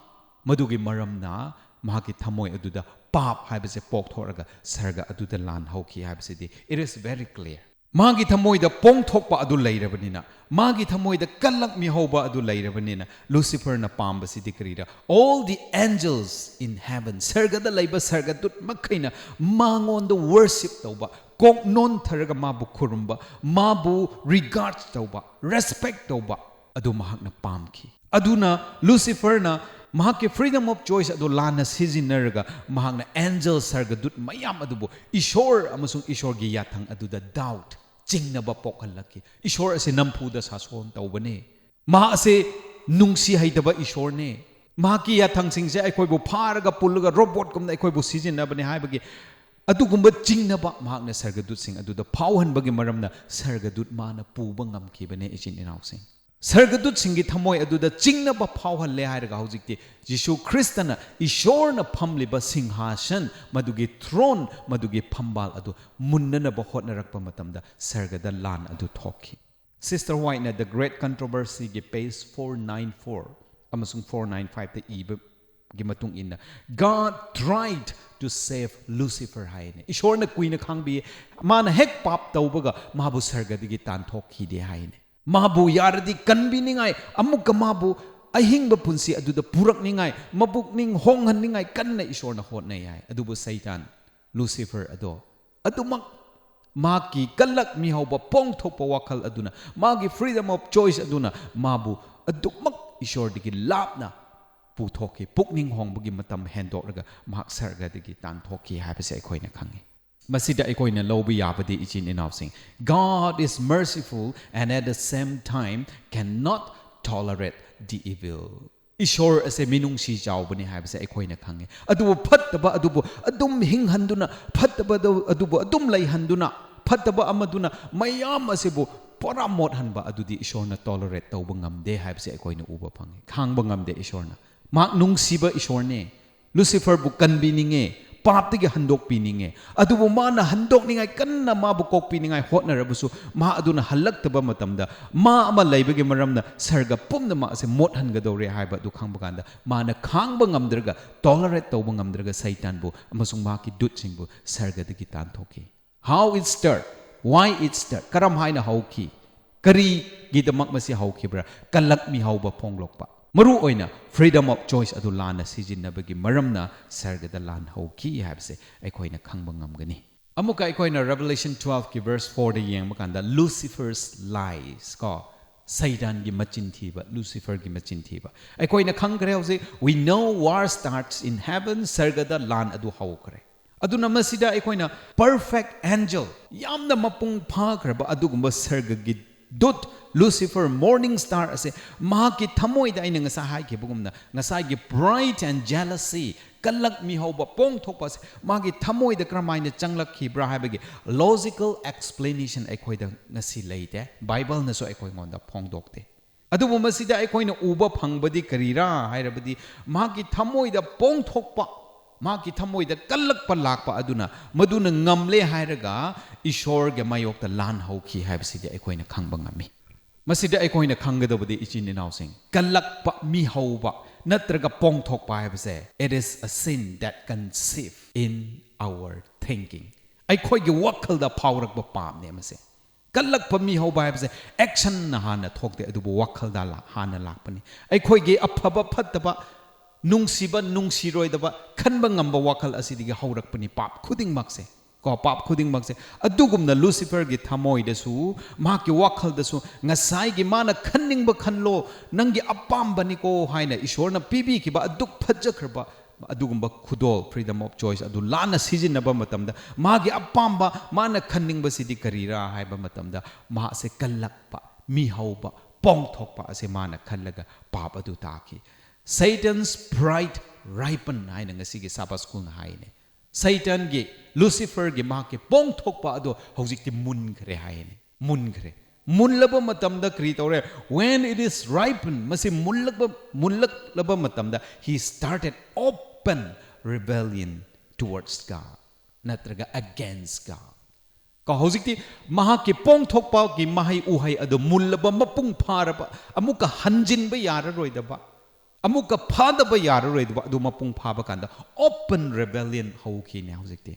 ꯃꯗꯨꯒꯤ ꯃꯔꯝꯅ ꯃꯍꯥꯛꯀꯤ ꯊꯃꯣꯏ ꯑꯗꯨꯗ ꯄꯥꯞ ꯍꯥꯏꯕꯁꯦ ꯄꯣꯛꯊꯣꯛꯂꯒ ꯁꯔꯒ ꯑꯗꯨꯗ ꯂꯥꯟ ꯍꯧꯈꯤ ꯍꯥꯏꯕꯁꯤꯗꯤ it is very clear꯫ ꯃꯥꯒꯤ ꯊꯃꯣꯏꯗ ꯄꯣꯡꯊꯣꯛꯄ ꯑꯗꯨ ꯂꯩꯔꯕꯅꯤꯅ, ꯃꯥꯒꯤ ꯊꯃꯣꯏꯗ ꯀꯜꯂꯛꯃꯤ ꯍꯧꯕ ꯑꯗꯨ ꯂꯩꯔꯕꯅꯤꯅ, ꯂꯨꯁꯤꯐꯔꯅ ꯄꯥꯝꯕꯁꯤꯗꯤ ꯀꯔꯤꯔ? All the angels in heaven, ꯁꯔꯒꯗ ꯂꯩꯕ ꯁꯔꯒꯗꯨꯠ ꯃꯈꯩꯅ ꯃꯉꯣꯟꯗ worship ꯇꯧꯕ, ꯀꯣꯛ ꯅꯣꯟꯊꯔꯒ ꯃꯥꯕꯨ ꯈꯨꯔꯨꯝꯕ, ꯃꯥꯕꯨ regard ꯇꯧꯕ, respect ꯇꯧꯕ ꯑꯗꯨ ꯃꯍꯥꯛꯅ ꯄꯥꯝꯈꯤ꯫ ꯑꯗꯨꯅ ꯂꯨꯁꯤꯐꯔꯅ ꯃꯍꯥꯛꯀꯤ freedom of choice ꯑꯗꯨ ꯂꯥꯟꯅ ꯁꯤꯖꯤꯟꯅꯔꯒ ꯃꯍꯥꯛꯅ angel ꯁꯔꯒꯗꯨꯠ ꯃꯌꯥꯝ ꯑꯗꯨꯕꯨ ꯏꯁꯣꯔ ꯑꯃꯁꯨꯡ ꯏꯁꯣꯔꯒꯤ ꯌꯥꯊꯪ ꯑꯗꯨꯗ doubt, ꯆꯤꯡꯅꯕ ꯄꯣꯛꯍꯜꯂꯛꯈꯤ꯫ ꯏꯁꯣꯔ ꯑꯁꯤ ꯅꯝꯐꯨꯗ ꯁꯥꯁꯣꯟ ꯇꯧꯕꯅꯦ꯫ ꯃꯍꯥꯛ ꯑꯁꯤ ꯅꯨꯡꯁꯤ ꯍꯩꯇꯕ ꯏꯁꯣꯔꯅꯦ꯫ ꯃꯍꯥꯛꯀꯤ ꯌꯥꯊꯪꯁꯤꯡꯁꯦ ꯑꯩꯈꯣꯏꯕꯨ ꯐꯥꯔꯒ ꯄꯨꯜꯂꯒ ꯔꯣꯕꯣꯠꯀꯨꯝꯅ ꯑꯩꯈꯣꯏꯕꯨ ꯁꯤꯖꯤꯟꯅꯕꯅꯦ ꯍꯥꯏꯕꯒꯤ ꯑꯗꯨꯒꯨꯝꯕ ꯆꯤꯡꯅꯕ ꯃꯍꯥꯛꯅ ꯁꯔꯒꯗꯨꯠꯁꯤꯡ ꯑꯗꯨꯗ ꯐꯥꯎꯍꯟꯕꯒꯤ ꯃꯔꯝꯅ ꯁꯔꯒꯗꯨꯠ ꯃꯥꯅ ꯄꯨꯕ ꯉꯝꯈꯤꯕꯅꯦ, ꯏꯆꯤꯟ ꯏꯅꯥꯎꯁꯤꯡ꯫ ꯁꯔꯒꯗꯨꯠꯁꯤꯡꯒꯤ ꯊꯃꯣꯏ ꯑꯗꯨꯗ ꯆꯤꯡꯅꯕ ꯐꯥꯎꯍꯜꯂꯦ ꯍꯥꯏꯔꯒ ꯍꯧꯖꯤꯛꯇꯤ ꯖꯤꯁꯨ ꯈ꯭ꯔꯤꯁꯇꯅ ꯏꯁꯣꯔꯅ ꯐꯝꯂꯤꯕ ꯁꯤꯡꯍꯥꯁꯟ, ꯃꯗꯨꯒꯤ throne, ꯃꯗꯨꯒꯤ ꯐꯝꯕꯥꯜ ꯑꯗꯨ ꯃꯨꯟꯅꯅꯕ ꯍꯣꯠꯅꯔꯛꯄ ꯃꯇꯝꯗ ꯁꯔꯒꯗ ꯂꯥꯟ ꯑꯗꯨ ꯊꯣꯛꯈꯤ꯫ Sister Whiteꯅ The Great Controversyꯒꯤ page four nine four ꯑꯃꯁꯨꯡ four nine fiveꯇ ꯏꯕꯒꯤ ꯃꯇꯨꯡ ꯏꯟꯅ, "God tried to save Lucifer" ꯍꯥꯏꯅꯦ꯫ ꯏꯁꯣꯔꯅ ꯀꯨꯏꯅ ꯈꯥꯡꯕꯤ, ꯃꯥꯅ ꯍꯦꯛ ꯄꯥꯞ ꯇꯧꯕꯒ ꯃꯥꯕꯨ ꯁꯔꯒꯗꯒꯤ ꯇꯥꯟꯊꯣꯛꯈꯤꯗꯦ ꯍꯥꯏꯅꯦ꯫ ꯃꯥꯕꯨ ꯌꯥꯔꯗꯤ ꯀꯟꯕꯤꯅꯤꯡꯉꯥꯏ, ꯑꯃꯨꯛꯀ ꯃꯥꯕꯨ ꯑꯍꯤꯡꯕ ꯄꯨꯟꯁꯤ ꯑꯗꯨꯗ ꯄꯨꯔꯛꯅꯤꯡꯉꯥꯏ, ꯃꯄꯨꯛꯅꯤꯡ ꯍꯣꯡꯍꯟꯅꯤꯡꯉꯥꯏ ꯀꯟꯅ ꯏꯁꯣꯔꯅ ꯍꯣꯠꯅꯩ ꯍꯥꯏ꯫ ꯑꯗꯨꯕꯨ ꯁꯩꯇꯥꯟ, ꯂꯨꯁꯤꯐꯔ ꯑꯗꯣ ꯑꯗꯨꯃꯛ ꯃꯍꯥꯛꯀꯤ ꯀꯜꯂꯛ ꯃꯤꯍꯧꯕ ꯄꯣꯡꯊꯣꯛꯄ ꯋꯥꯈꯜ ꯑꯗꯨꯅ, ꯃꯥꯒꯤ freedom of choice ꯑꯗꯨꯅ ꯃꯥꯕꯨ ꯑꯗꯨꯃꯛ ꯏꯁꯣꯔꯗꯒꯤ ꯂꯥꯞꯅ ꯄꯨꯊꯣꯛꯈꯤ꯫ ꯄꯨꯛꯅꯤꯡ ꯍꯣꯡꯕꯒꯤ ꯃꯇꯝ ꯍꯦꯟꯗꯣꯛꯂꯒ ꯃꯍꯥꯛ ꯁꯔꯒꯗꯒꯤ ꯇꯥꯟꯊꯣꯛꯈꯤ ꯍꯥꯏꯕꯁꯦ ꯑꯩꯈꯣꯏꯅ ꯈꯪꯉꯤ꯫ ꯃꯁꯤꯗ ꯑꯩꯈꯣꯏꯅ ꯂꯧꯕ ꯌꯥꯕꯗꯤ, ꯏꯆꯤꯟ ꯏꯅꯥꯎꯁꯤꯡ, God is merciful and at the same time cannot tolerate the evil. ꯏꯁꯣꯔ ꯑꯁꯦ ꯃꯤꯅꯨꯡꯁꯤ ꯆꯥꯎꯕꯅꯤ ꯍꯥꯏꯕꯁꯦ ꯑꯩꯈꯣꯏꯅ ꯈꯪꯉꯤ꯫ ꯑꯗꯨꯕꯨ ꯐꯠꯇꯕ ꯑꯗꯨꯕꯨ ꯑꯗꯨꯝ ꯍꯤꯡꯍꯟꯗꯨꯅ, ꯐꯠꯇꯕ ꯑꯗꯨ-, ꯑꯗꯨꯕꯨ ꯑꯗꯨꯝ ꯂꯩꯍꯟꯗꯨꯅ, ꯐꯠꯇꯕ ꯑꯃꯗꯨꯅ ꯃꯌꯥꯝ ꯑꯁꯤꯕꯨ ꯄꯨꯔꯥ ꯃꯣꯠꯍꯟꯕ ꯑꯗꯨꯗꯤ ꯏꯁꯣꯔꯅ tolerate ꯇꯧꯕ ꯉꯝꯗꯦ ꯍꯥꯏꯕꯁꯦ ꯑꯩꯈꯣꯏꯅ ꯎꯕ ꯐꯪꯉꯤ꯫ ꯈꯥꯡꯕ ꯉꯝꯗꯦ ꯏꯁꯣꯔꯅ꯫ ꯃꯍꯥꯛ ꯅꯨꯡꯁꯤꯕ ꯏꯁꯣꯔꯅꯦ꯫ ꯂꯨꯁꯤꯐꯔꯕꯨ ꯀꯟꯕꯤꯅꯤꯡꯉꯦ, ꯄꯥꯞꯇꯒꯤ ꯍꯟꯗꯣꯛꯄꯤꯅꯤꯡꯉꯦ꯫ ꯑꯗꯨꯕꯨ ꯃꯥꯅ ꯍꯟꯗꯣꯛꯅꯤꯡꯉꯥꯏ, ꯀꯟꯅ ꯃꯥꯕꯨ ꯀꯣꯛꯄꯤꯅꯤꯡꯉꯥꯏ ꯍꯣꯠꯅꯔꯕꯁꯨ, ꯃꯥ ꯑꯗꯨꯅ ꯍꯜꯂꯛꯇꯕ ꯃꯇꯝꯗ, ꯃꯥ ꯑꯃ ꯂꯩꯕꯒꯤ ꯃꯔꯝꯅ ꯁꯔꯒ ꯄꯨꯝꯅꯃꯛ ꯑꯁꯦ ꯃꯣꯠꯍꯟꯒꯗꯧꯔꯦ ꯍꯥꯏꯕ ꯑꯗꯨ ꯈꯪꯕ ꯀꯥꯟꯗ, ꯃꯥꯅ ꯈꯥꯡꯕ ꯉꯝꯗ꯭ꯔꯒ, ꯇꯣꯂꯔꯦꯠ ꯇꯧꯕ ꯉꯝꯗ꯭ꯔꯒ, ꯁꯩꯇꯥꯟꯕꯨ ꯑꯃꯁꯨꯡ ꯃꯍꯥꯛꯀꯤ ꯗꯨꯠꯁꯤꯡꯕꯨ ꯁꯔꯒꯗꯒꯤ ꯇꯥꯟꯊꯣꯛꯈꯤ꯫ How it start? Why it start? ꯀꯔꯝ ꯍꯥꯏꯅ ꯍꯧꯈꯤ? ꯀꯔꯤꯒꯤꯗꯃꯛ ꯃꯁꯤ ꯍꯧꯈꯤꯕ꯭ꯔꯥ? ꯀꯜꯂꯛ ꯃꯤꯍꯧꯕ ꯐꯣꯡꯂꯛꯄ꯫ ꯃꯔꯨ ꯑꯣꯏꯅ freedom of choice ꯑꯗꯨ ꯂꯥꯟꯅ ꯁꯤꯖꯤꯟꯅꯕꯒꯤ ꯃꯔꯝꯅ ꯁꯔꯒꯗ ꯂꯥꯟ ꯍꯧꯈꯤ ꯍꯥꯏꯕꯁꯦ ꯑꯩꯈꯣꯏꯅ ꯈꯪꯕ ꯉꯝꯒꯅꯤ꯫ ꯑꯃꯨꯛꯀ ꯑꯩꯈꯣꯏꯅ Revelation twelve ꯀꯤ verse four ꯗ ꯌꯦꯡꯕ ꯀꯥꯟꯗ, Lucifer's lies ꯀꯣ, ꯁꯩꯇꯥꯟꯒꯤ ꯃꯆꯤꯟ ꯊꯤꯕ, ꯂꯨꯁꯤꯐꯔꯒꯤ ꯃꯆꯤꯟ ꯊꯤꯕ꯫ ꯑꯩꯈꯣꯏꯅ ꯈꯪꯈ꯭ꯔꯦ ꯍꯧꯖꯤꯛ, we know war starts in heaven, ꯁꯔꯒꯗ ꯂꯥꯟ ꯑꯗꯨ ꯍꯧꯈ꯭ꯔꯦ꯫ ꯑꯗꯨꯅ ꯃꯁꯤꯗ ꯑꯩꯈꯣꯏꯅ perfect angel, ꯌꯥꯝꯅ ꯃꯄꯨꯡ ꯐꯥꯈ꯭ꯔꯕ ꯑꯗꯨꯒꯨꯝꯕ ꯁꯔꯒꯒꯤ ꯗꯨꯠ, ꯂꯨꯁꯤꯐꯔ, morning star ꯑꯁꯦ, ꯃꯍꯥꯛꯀꯤ ꯊꯃꯣꯏꯗ, ꯑꯩꯅ ꯉꯁꯥꯏ ꯍꯥꯏꯈꯤꯕꯒꯨꯝꯅ, ꯉꯁꯥꯏꯒꯤ pride and jealousy, ꯀꯜꯂꯛ ꯃꯤꯍꯧꯕ ꯄꯣꯡꯊꯣꯛꯄ ꯑꯁꯦ ꯃꯥꯒꯤ ꯊꯃꯣꯏꯗ ꯀꯔꯝꯍꯥꯏꯅ ꯆꯪꯂꯛꯈꯤꯕ꯭ꯔꯥ ꯍꯥꯏꯕꯒꯤ logical explanation ꯑꯩꯈꯣꯏꯗ ꯉꯁꯤ ꯂꯩꯇꯦ꯫ ꯕꯥꯏꯕꯜꯅꯁꯨ ꯑꯩꯈꯣꯏꯉꯣꯟꯗ ꯐꯣꯡꯗꯣꯛꯇꯦ꯫ ꯑꯗꯨꯕꯨ ꯃꯁꯤꯗ ꯑꯩꯈꯣꯏꯅ ꯎꯕ ꯐꯪꯕꯗꯤ ꯀꯔꯤꯔꯥ ꯍꯥꯏꯔꯕꯗꯤ, ꯃꯍꯥꯛꯀꯤ ꯊꯃꯣꯏꯗ ꯄꯣꯡꯊꯣꯛꯄ, ꯃꯍꯥꯛꯀꯤ ꯊꯃꯣꯏꯗ ꯀꯜꯂꯛꯄ ꯂꯥꯛꯄ ꯑꯗꯨꯅ, ꯃꯗꯨꯅ ꯉꯝꯂꯦ ꯍꯥꯏꯔꯒ ꯏꯁꯣꯔꯒꯤ ꯃꯥꯌꯣꯛꯇ ꯂꯥꯟ ꯍꯧꯈꯤ ꯍꯥꯏꯕꯁꯤꯗꯤ ꯑꯩꯈꯣꯏꯅ ꯈꯪꯕ ꯉꯝꯃꯤ꯫ ꯃꯁꯤꯗ ꯑꯩꯈꯣꯏꯅ ꯈꯪꯒꯗꯕꯗꯤ, ꯏꯆꯤꯟ ꯏꯅꯥꯎꯁꯤꯡ, ꯀꯜꯂꯛꯄ, ꯃꯤꯍꯧꯕ ꯅꯠꯇ꯭ꯔꯒ ꯄꯣꯡꯊꯣꯛꯄ ꯍꯥꯏꯕꯁꯦ, it is a sin that conceive in our thinking. ꯑꯩꯈꯣꯏꯒꯤ ꯋꯥꯈꯜꯗ ꯐꯥꯎꯔꯛꯄ ꯄꯥꯞꯅꯦ ꯃꯁꯦ꯫ ꯀꯜꯂꯛꯄ, ꯃꯤꯍꯧꯕ ꯍꯥꯏꯕꯁꯦ actionꯅ ꯍꯥꯟꯅ ꯊꯣꯛꯇꯦ, ꯑꯗꯨꯕꯨ ꯋꯥꯈꯜꯗ ꯂꯥ-, ꯍꯥꯟꯅ ꯂꯥꯛꯄꯅꯤ꯫ ꯑꯩꯈꯣꯏꯒꯤ ꯑꯐꯕ ꯐꯠꯇꯕ, ꯅꯨꯡꯁꯤꯕ ꯅꯨꯡꯁꯤꯔꯣꯏꯗꯕ ꯈꯟꯕ ꯉꯝꯕ ꯋꯥꯈꯜ ꯑꯁꯤꯗꯒꯤ ꯍꯧꯔꯛꯄꯅꯤ ꯄꯥꯞ ꯈꯨꯗꯤꯡꯃꯛꯁꯦ꯫ ꯀꯣ, ꯄꯥꯞ ꯈꯨꯗꯤꯡꯃꯛꯁꯦ꯫ ꯑꯗꯨꯒꯨꯝꯅ ꯂꯨꯁꯤꯐꯔꯒꯤ ꯊꯃꯣꯏꯗꯁꯨ, ꯃꯍꯥꯛꯀꯤ ꯋꯥꯈꯜꯗꯁꯨ, ꯉꯁꯥꯏꯒꯤ ꯃꯥꯅ ꯈꯟꯅꯤꯡꯕ ꯈꯜꯂꯣ, ꯅꯪꯒꯤ ꯑꯄꯥꯝꯕꯅꯤꯀꯣ ꯍꯥꯏꯅ ꯏꯁꯣꯔꯅ ꯄꯤꯕꯤꯈꯤꯕ ꯑꯗꯨꯛ ꯐꯖꯈ꯭ꯔꯕ ꯑꯗꯨꯒꯨꯝꯕ ꯈꯨꯗꯣꯜ, freedom of choice ꯑꯗꯨ ꯂꯥꯟꯅ ꯁꯤꯖꯤꯟꯅꯕ ꯃꯇꯝꯗ, ꯃꯥꯒꯤ ꯑꯄꯥꯝꯕ, ꯃꯥꯅ ꯈꯟꯅꯤꯡꯕꯁꯤꯗꯤ ꯀꯔꯤꯔꯥ ꯍꯥꯏꯕ ꯃꯇꯝꯗ, ꯃꯍꯥꯛꯁꯦ ꯀꯜꯂꯛꯄ, ꯃꯤꯍꯧꯕ, ꯄꯣꯡꯊꯣꯛꯄ ꯑꯁꯦ ꯃꯥꯅ ꯈꯜꯂꯒ ꯄꯥꯞ ꯑꯗꯨ ꯇꯥꯈꯤ꯫ Satan's pride ripen ꯍꯥꯏꯅ ꯉꯁꯤꯒꯤ Sabbath Schoolꯅ ꯍꯥꯏꯅꯦ꯫ ꯁꯩꯇꯥꯟꯒꯤ, ꯂꯨꯁꯤꯐꯔꯒꯤ, ꯃꯍꯥꯛꯀꯤ ꯄꯣꯡꯊꯣꯛꯄ ꯑꯗꯣ ꯍꯧꯖꯤꯛꯇꯤ ꯃꯨꯟꯈ꯭ꯔꯦ ꯍꯥꯏꯅꯦ꯫ ꯃꯨꯟꯈ꯭ꯔꯦ꯫ ꯃꯨꯜꯂꯕ ꯃꯇꯝꯗ ꯀꯔꯤ ꯇꯧꯔꯦ? When it is ripened, ꯃꯁꯤ ꯃꯨꯜꯂꯛꯄ, ꯃꯨꯜꯂꯛꯂꯕ ꯃꯇꯝꯗ, he started open rebellion towards God ꯅꯠꯇ꯭ꯔꯒ against God. ꯀꯣ, ꯍꯧꯖꯤꯛꯇꯤ ꯃꯍꯥꯛꯀꯤ ꯄꯣꯡꯊꯣꯛꯄꯒꯤ ꯃꯍꯩ ꯎꯍꯩ ꯑꯗꯨ ꯃꯨꯜꯂꯕ, ꯃꯄꯨꯡ ꯐꯥꯔꯕ, ꯑꯃꯨꯛꯀ ꯍꯟꯖꯤꯟꯕ ꯌꯥꯔꯔꯣꯏꯗꯕ, ꯑꯃꯨꯛꯀ ꯐꯥꯗꯕ ꯌꯥꯔꯔꯣꯏꯗꯕ ꯑꯗꯨ ꯃꯄꯨꯡ ꯐꯥꯕ ꯀꯥꯟꯗ open rebellion ꯍꯧꯈꯤꯅꯦ ꯍꯧꯖꯤꯛꯇꯤ꯫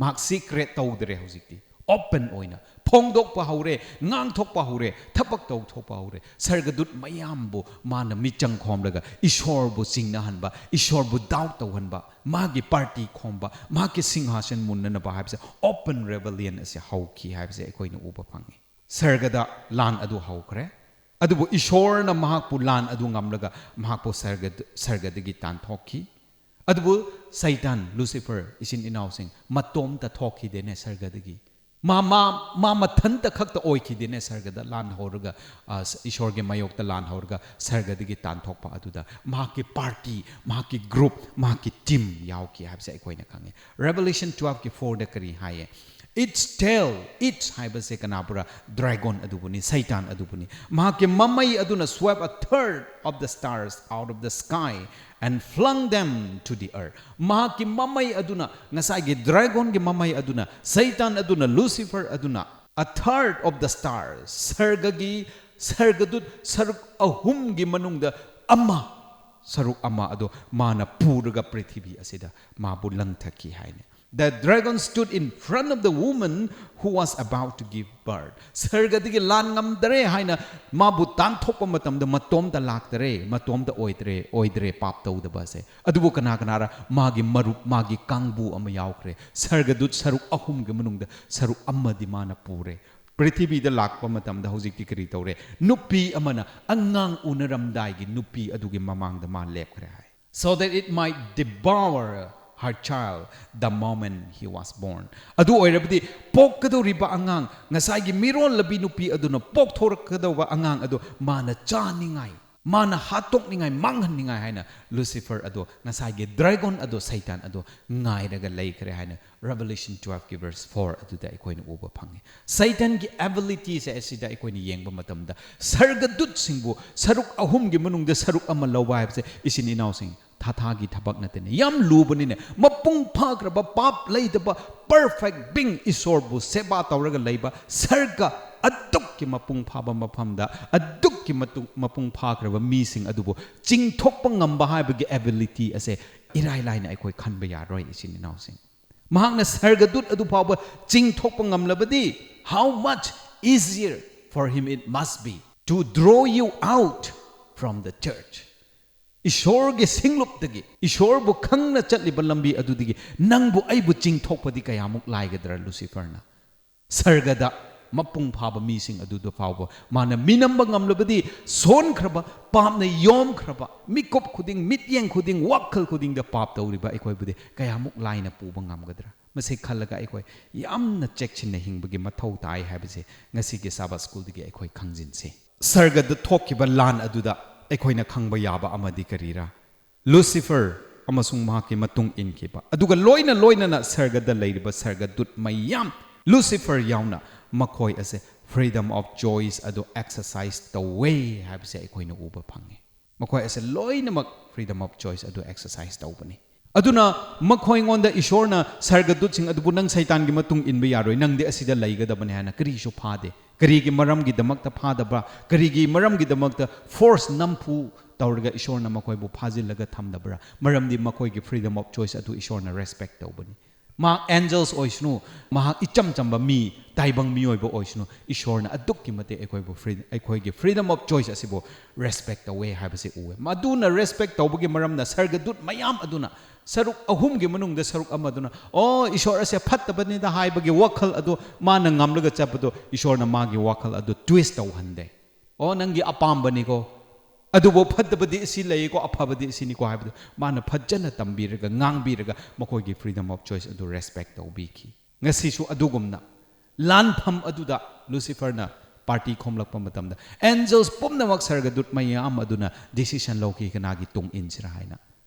ꯃꯍꯥꯛ secret ꯇꯧꯗ꯭ꯔꯦ ꯍꯧꯖꯤꯛꯇꯤ꯫ Open ꯑꯣꯏꯅ, ꯐꯣꯡꯗꯣꯛꯄ ꯍꯧꯔꯦ, ꯉꯥꯡꯊꯣꯛꯄ ꯍꯧꯔꯦ, ꯊꯕꯛ ꯇꯧꯊꯣꯛꯄ ꯍꯧꯔꯦ꯫ ꯁꯔꯒꯗꯨꯠ ꯃꯌꯥꯝꯕꯨ ꯃꯥꯅ ꯃꯤꯆꯪ ꯈꯣꯝꯂꯒ ꯏꯁꯣꯔꯕꯨ ꯆꯤꯡꯅꯍꯟꯕ, ꯏꯁꯣꯔꯕꯨ doubt ꯇꯧꯍꯟꯕ, ꯃꯥꯒꯤ party ꯈꯣꯝꯕ, ꯃꯍꯥꯛꯀꯤ ꯁꯤꯡꯍꯥꯁꯟ ꯃꯨꯟꯅꯅꯕ ꯍꯥꯏꯕꯁꯦ open rebellion ꯑꯁꯤ ꯍꯧꯈꯤ ꯍꯥꯏꯕꯁꯦ ꯑꯩꯈꯣꯏꯅ ꯎꯕ ꯐꯪꯉꯤ꯫ ꯁꯔꯒꯗ ꯂꯥꯟ ꯑꯗꯨ ꯍꯧꯈ꯭ꯔꯦ꯫ ꯑꯗꯨꯕꯨ ꯏꯁꯣꯔꯅ ꯃꯍꯥꯛꯄꯨ ꯂꯥꯟ ꯑꯗꯨ ꯉꯝꯂꯒ ꯃꯍꯥꯛꯄꯨ ꯁꯔꯒ-, ꯁꯔꯒꯗꯒꯤ ꯇꯥꯟꯊꯣꯛꯈꯤ꯫ ꯑꯗꯨꯕꯨ ꯁꯩꯇꯥꯟ, Lucifer, ꯏꯆꯤꯟ ꯏꯅꯥꯎꯁꯤꯡ, ꯃꯇꯣꯝꯇ ꯊꯣꯛꯈꯤꯗꯦꯅꯦ ꯁꯔꯒꯗꯒꯤ꯫ ꯃꯥ, ꯃꯥ, ꯃꯥ ꯃꯊꯟꯇ ꯈꯛꯇ ꯑꯣꯏꯈꯤꯗꯦꯅꯦ ꯁꯔꯒꯗ ꯂꯥꯟ ꯍꯧꯔꯒ, ꯑ, ꯏꯁꯣꯔꯒꯤ ꯃꯥꯌꯣꯛꯇ ꯂꯥꯟ ꯍꯧꯔꯒ ꯁꯔꯒꯗꯒꯤ ꯇꯥꯟꯊꯣꯛꯄ ꯑꯗꯨꯗ꯫ ꯃꯍꯥꯛꯀꯤ party, ꯃꯍꯥꯛꯀꯤ group, ꯃꯍꯥꯛꯀꯤ team ꯌꯥꯎꯈꯤ ꯍꯥꯏꯕꯁꯦ ꯑꯩꯈꯣꯏꯅ ꯈꯪꯉꯤ꯫ Revelation twelve ꯀꯤ four ꯗ ꯀꯔꯤ ꯍꯥꯏꯌꯦ? Its tail, its ꯍꯥꯏꯕꯁꯦ ꯀꯅꯥꯕꯨꯔꯥ? Dragon ꯑꯗꯨꯕꯨꯅꯤ, ꯁꯩꯇꯥꯟ ꯑꯗꯨꯕꯨꯅꯤ꯫ ꯃꯍꯥꯛꯀꯤ ꯃꯃꯩ ꯑꯗꯨꯅ swept a third of the stars out of the sky and flung them to the earth. ꯃꯍꯥꯛꯀꯤ ꯃꯃꯩ ꯑꯗꯨꯅ, ꯉꯁꯥꯏꯒꯤ dragon ꯒꯤ ꯃꯃꯩ ꯑꯗꯨꯅ, ꯁꯩꯇꯥꯟ ꯑꯗꯨꯅ, Lucifer ꯑꯗꯨꯅ, a third of the stars, ꯁꯔꯒꯒꯤ, ꯁꯔꯒꯗꯨꯠ ꯁꯔꯨꯛ ꯑꯍꯨꯝꯒꯤ ꯃꯅꯨꯡꯗ ꯑꯃ, ꯁꯔꯨꯛ ꯑꯃ ꯑꯗꯨ ꯃꯥꯅ ꯄꯨꯔꯒ ꯄ꯭ꯔꯤꯊꯤꯕꯤ ꯑꯁꯤꯗ ꯃꯥꯕꯨ ꯂꯪꯊꯈꯤ ꯍꯥꯏꯅ꯫ The dragon stood in front of the woman who was about to give birth. ꯁꯔꯒꯗꯒꯤ ꯂꯥꯟ ꯉꯝꯗꯔꯦ ꯍꯥꯏꯅ ꯃꯥꯕꯨ ꯇꯥꯟꯊꯣꯛꯄ ꯃꯇꯝꯗ ꯃꯇꯣꯝꯇ ꯂꯥꯛꯇꯔꯦ, ꯃꯇꯣꯝꯇ ꯑꯣꯏꯗ꯭ꯔꯦ, ꯑꯣꯏꯗ꯭ꯔꯦ ꯄꯥꯞ ꯇꯧꯗꯕꯁꯦ꯫ ꯑꯗꯨꯕꯨ ꯀꯅꯥ ꯀꯅꯥꯔ? ꯃꯥꯒꯤ ꯃꯔꯨꯞ, ꯃꯥꯒꯤ ꯀꯥꯡꯕꯨ ꯑꯃ ꯌꯥꯎꯈ꯭ꯔꯦ꯫ ꯁꯔꯒꯗꯨꯠ ꯁꯔꯨꯛ ꯑꯍꯨꯝꯒꯤ ꯃꯅꯨꯡꯗ ꯁꯔꯨꯛ ꯑꯃꯗꯤ ꯃꯥꯅ ꯄꯨꯔꯦ꯫ ꯄ꯭ꯔꯤꯊꯤꯕꯤꯗ ꯂꯥꯛꯄ ꯃꯇꯝꯗ ꯍꯧꯖꯤꯛꯇꯤ ꯀꯔꯤ ꯇꯧꯔꯦ? ꯅꯨꯄꯤ ꯑꯃꯅ ꯑꯉꯥꯡ ꯎꯅꯔꯝꯗꯥꯏꯒꯤ ꯅꯨꯄꯤ ꯑꯗꯨꯒꯤ ꯃꯃꯥꯡꯗ ꯃꯥ ꯂꯦꯞꯈ꯭ꯔꯦ ꯍꯥꯏ꯫ So that it might devour her child the moment he was born. ꯑꯗꯨ ꯑꯣꯏꯔꯕꯗꯤ ꯄꯣꯛꯀꯗꯧꯔꯤꯕ ꯑꯉꯥꯡ, ꯉꯁꯥꯏꯒꯤ ꯃꯤꯔꯣꯜꯂꯕꯤ ꯅꯨꯄꯤ ꯑꯗꯨꯅ ꯄꯣꯛꯊꯣꯔꯛꯀꯗꯧꯕ ꯑꯉꯥꯡ ꯑꯗꯨ ꯃꯥꯅ ꯆꯥꯅꯤꯡꯉꯥꯏ, ꯃꯥꯅ ꯍꯥꯠꯇꯣꯛꯅꯤꯡꯉꯥꯏ, ꯃꯥꯡꯍꯟꯅꯤꯡꯉꯥꯏ ꯍꯥꯏꯅ Lucifer ꯑꯗꯣ, ꯉꯁꯥꯏꯒꯤ dragon ꯑꯗꯣ, ꯁꯩꯇꯥꯟ ꯑꯗꯣ ꯉꯥꯏꯔꯒ ꯂꯩꯈ꯭ꯔꯦ ꯍꯥꯏꯅ Revelation twelve ꯀꯤ verse four ꯑꯗꯨꯗ ꯑꯩꯈꯣꯏꯅ ꯎꯕ ꯐꯪꯉꯤ꯫ ꯁꯩꯇꯥꯟꯒꯤ ability ꯁꯦ ꯑꯁꯤꯗ ꯑꯩꯈꯣꯏꯅ ꯌꯦꯡꯕ ꯃꯇꯝꯗ, ꯁꯔꯒꯗꯨꯠꯁꯤꯡꯕꯨ ꯁꯔꯨꯛ ꯑꯍꯨꯝꯒꯤ ꯃꯅꯨꯡꯗ ꯁꯔꯨꯛ ꯑꯃ ꯂꯧꯕ ꯍꯥꯏꯕꯁꯦ, ꯏꯆꯤꯟ ꯏꯅꯥꯎꯁꯤꯡ, ꯊꯥ ꯊꯥꯒꯤ ꯊꯕꯛ ꯅꯠꯇꯦꯅꯦ, ꯌꯥꯝ ꯂꯨꯕꯅꯤꯅꯦ꯫ ꯃꯄꯨꯡ ꯐꯥꯈ꯭ꯔꯕ, ꯄꯥꯞ ꯂꯩꯇꯕ, perfect being, ꯏꯁꯣꯔꯕꯨ ꯁꯦꯕꯥ ꯇꯧꯔꯒ ꯂꯩꯕ, ꯁꯔꯒ ꯑꯗꯨꯛꯀꯤ ꯃꯄꯨꯡ ꯐꯥꯕ ꯃꯐꯝꯗ, ꯑꯗꯨꯛꯀꯤ ꯃꯇꯨꯡ ꯃꯄꯨꯡ ꯐꯥꯈ꯭ꯔꯕ ꯃꯤꯁꯤꯡ ꯑꯗꯨꯕꯨ ꯆꯤꯡꯊꯣꯛꯄ ꯉꯝꯕ ꯍꯥꯏꯕꯒꯤ ability ꯑꯁꯦ ꯏꯔꯥꯏ ꯂꯥꯏꯅ ꯑꯩꯈꯣꯏ ꯈꯟꯕ ꯌꯥꯔꯣꯏ, ꯏꯆꯤꯟ ꯏꯅꯥꯎꯁꯤꯡ꯫ ꯃꯍꯥꯛꯅ ꯁꯔꯒꯗꯨꯠ ꯑꯗꯨ ꯐꯥꯎꯕ ꯆꯤꯡꯊꯣꯛꯄ ꯉꯝꯂꯕꯗꯤ, how much easier for him it must be to draw you out from the church. ꯏꯁꯣꯔꯒꯤ ꯁꯤꯡꯂꯨꯞꯇꯒꯤ, ꯏꯁꯣꯔꯕꯨ ꯈꯪꯅ ꯆꯠꯂꯤꯕ ꯂꯝꯕꯤ ꯑꯗꯨꯗꯒꯤ ꯅꯪꯕꯨ ꯑꯩꯕꯨ ꯆꯤꯡꯊꯣꯛꯄꯗꯤ ꯀꯌꯥꯃꯨꯛ ꯂꯥꯏꯒꯗ꯭ꯔꯥ ꯂꯨꯁꯤꯐꯔꯅ? ꯁꯔꯒꯗ ꯃꯄꯨꯡ ꯐꯥꯕ ꯃꯤꯁꯤꯡ ꯑꯗꯨꯗ ꯐꯥꯎꯕ ꯃꯥꯅ ꯃꯤꯅꯝꯕ ꯉꯝꯂꯕꯗꯤ, ꯁꯣꯟꯈ꯭ꯔꯕ, ꯄꯥꯞꯅ ꯌꯣꯝꯈ꯭ꯔꯕ, ꯃꯤꯀꯨꯞ ꯈꯨꯗꯤꯡ, ꯃꯤꯠꯌꯦꯡ ꯈꯨꯗꯤꯡ, ꯋꯥꯈꯜ ꯈꯨꯗꯤꯡꯗ ꯄꯥꯞ ꯇꯧꯔꯤꯕ ꯑꯩꯈꯣꯏꯕꯨꯗꯤ ꯀꯌꯥꯃꯨꯛ ꯂꯥꯏꯅ ꯄꯨꯕ ꯉꯝꯒꯗ꯭ꯔꯥ? ꯃꯁꯤ ꯈꯜꯂꯒ ꯑꯩꯈꯣꯏ ꯌꯥꯝꯅ ꯆꯦꯛꯁꯤꯟꯅ ꯍꯤꯡꯕꯒꯤ ꯃꯊꯧ ꯇꯥꯏ ꯍꯥꯏꯕꯁꯦ ꯉꯁꯤꯒꯤ ꯁꯥꯕꯥꯠ ꯁ꯭ꯀꯨꯜꯗꯒꯤ ꯑꯩꯈꯣꯏ ꯈꯪꯖꯤꯟꯁꯤ꯫ ꯁꯔꯒꯗ ꯊꯣꯛꯈꯤꯕ ꯂꯥꯟ ꯑꯗꯨꯗ ꯑꯩꯈꯣꯏꯅ ꯈꯪꯕ ꯌꯥꯕ ꯑꯃꯗꯤ ꯀꯔꯤꯔꯥ? ꯂꯨꯁꯤꯐꯔ ꯑꯃꯁꯨꯡ ꯃꯍꯥꯛꯀꯤ ꯃꯇꯨꯡ ꯏꯟꯈꯤꯕ, ꯑꯗꯨꯒ ꯂꯣꯏꯅ ꯂꯣꯏꯅꯅ ꯁꯔꯒꯗ ꯂꯩꯔꯤꯕ ꯁꯔꯒꯗꯨꯠ ꯃꯌꯥꯝ, ꯂꯨꯁꯤꯐꯔ ꯌꯥꯎꯅ, ꯃꯈꯣꯏ ꯑꯁꯦ freedom of choice ꯑꯗꯨ exercise ꯇꯧꯋꯦ ꯍꯥꯏꯕꯁꯦ ꯑꯩꯈꯣꯏꯅ ꯎꯕ ꯐꯪꯉꯤ꯫ ꯃꯈꯣꯏ ꯑꯁꯦ ꯂꯣꯏꯅꯃꯛ freedom of choice ꯑꯗꯨ exercise ꯇꯧꯕꯅꯤ꯫ ꯑꯗꯨꯅ ꯃꯈꯣꯏꯉꯣꯟꯗ ꯏꯁꯣꯔꯅ ꯁꯔꯒꯗꯨꯠꯁꯤꯡ ꯑꯗꯨꯕꯨ "ꯅꯪ ꯁꯩꯇꯥꯟꯒꯤ ꯃꯇꯨꯡ ꯏꯟꯕ ꯌꯥꯔꯣꯏ, ꯅꯪꯗꯤ ꯑꯁꯤꯗ ꯂꯩꯒꯗꯕꯅꯤ" ꯍꯥꯏꯅ ꯀꯔꯤꯁꯨ ꯐꯥꯗꯦ꯫ ꯀꯔꯤꯒꯤ ꯃꯔꯝꯒꯤꯗꯃꯛꯇ ꯐꯥꯗꯕ꯭ꯔꯥ? ꯀꯔꯤꯒꯤ ꯃꯔꯝꯒꯤꯗꯃꯛꯇ force, ꯅꯝꯐꯨ ꯇꯧꯔꯒ ꯏꯁꯣꯔꯅ ꯃꯈꯣꯏꯕꯨ ꯐꯥꯖꯤꯜꯂꯒ ꯊꯝꯗꯕ꯭ꯔꯥ? ꯃꯔꯝꯗꯤ ꯃꯈꯣꯏꯒꯤ freedom of choice ꯑꯗꯨ ꯏꯁꯣꯔꯅ respect ꯇꯧꯕꯅꯤ꯫ ꯃꯍꯥꯛ angels ꯑꯣꯏꯁꯅꯨ, ꯃꯍꯥꯛ ꯏꯆꯝ ꯆꯝꯕ ꯃꯤ, ꯇꯥꯏꯕꯪ ꯃꯤꯑꯣꯏꯕ ꯑꯣꯏꯁꯅꯨ, ꯏꯁꯣꯔꯅ ꯑꯗꯨꯛꯀꯤ ꯃꯇꯤꯛ ꯑꯩꯈꯣꯏꯕꯨ free-, ꯑꯩꯈꯣꯏꯒꯤ freedom of choice ꯑꯁꯤꯕꯨ respect ꯇꯧꯋꯦ ꯍꯥꯏꯕꯁꯤ ꯎꯋꯦ꯫ ꯃꯗꯨꯅ respect ꯇꯧꯕꯒꯤ ꯃꯔꯝꯅ ꯁꯔꯒꯗꯨꯠ ꯃꯌꯥꯝ ꯑꯗꯨꯅ, ꯁꯔꯨꯛ ꯑꯍꯨꯝꯒꯤ ꯃꯅꯨꯡꯗ ꯁꯔꯨꯛ ꯑꯃ ꯑꯗꯨꯅ, "ꯑꯣ, ꯏꯁꯣꯔ ꯑꯁꯦ ꯐꯠꯇꯕꯅꯤꯗ" ꯍꯥꯏꯕꯒꯤ ꯋꯥꯈꯜ ꯑꯗꯨ ꯃꯥꯅ ꯉꯝꯂꯒ ꯆꯠꯄꯗꯨ, ꯏꯁꯣꯔꯅ ꯃꯥꯒꯤ ꯋꯥꯈꯜ ꯑꯗꯨ twist ꯇꯧꯍꯟꯗꯦ꯫ "ꯑꯣ, ꯅꯪꯒꯤ ꯑꯄꯥꯝꯕꯅꯤꯀꯣ, ꯑꯗꯨꯕꯨ ꯐꯠꯇꯕꯗꯤ ꯑꯁꯤ ꯂꯩꯀꯣ, ꯑꯐꯕꯗꯤ ꯑꯁꯤꯅꯤꯀꯣ" ꯍꯥꯏꯕꯗꯨ ꯃꯥꯅ ꯐꯖꯅ ꯇꯝꯕꯤꯔꯒ, ꯉꯥꯡꯕꯤꯔꯒ, ꯃꯈꯣꯏꯒꯤ freedom of choice ꯑꯗꯨ respect ꯇꯧꯕꯤꯈꯤ꯫ ꯉꯁꯤꯁꯨ ꯑꯗꯨꯒꯨꯝꯅ ꯂꯥꯟꯐꯝ ꯑꯗꯨꯗ ꯂꯨꯁꯤꯐꯔꯅ party ꯈꯣꯝꯂꯛꯄ ꯃꯇꯝꯗ, angels ꯄꯨꯝꯅꯃꯛ, ꯁꯔꯒꯗꯨꯠ ꯃꯌꯥꯝ ꯑꯗꯨꯅ decision ꯂꯧꯈꯤ, ꯀꯅꯥꯒꯤ ꯇꯨꯡ ꯏꯟꯁꯤꯔꯥ ꯍꯥꯏꯅ꯫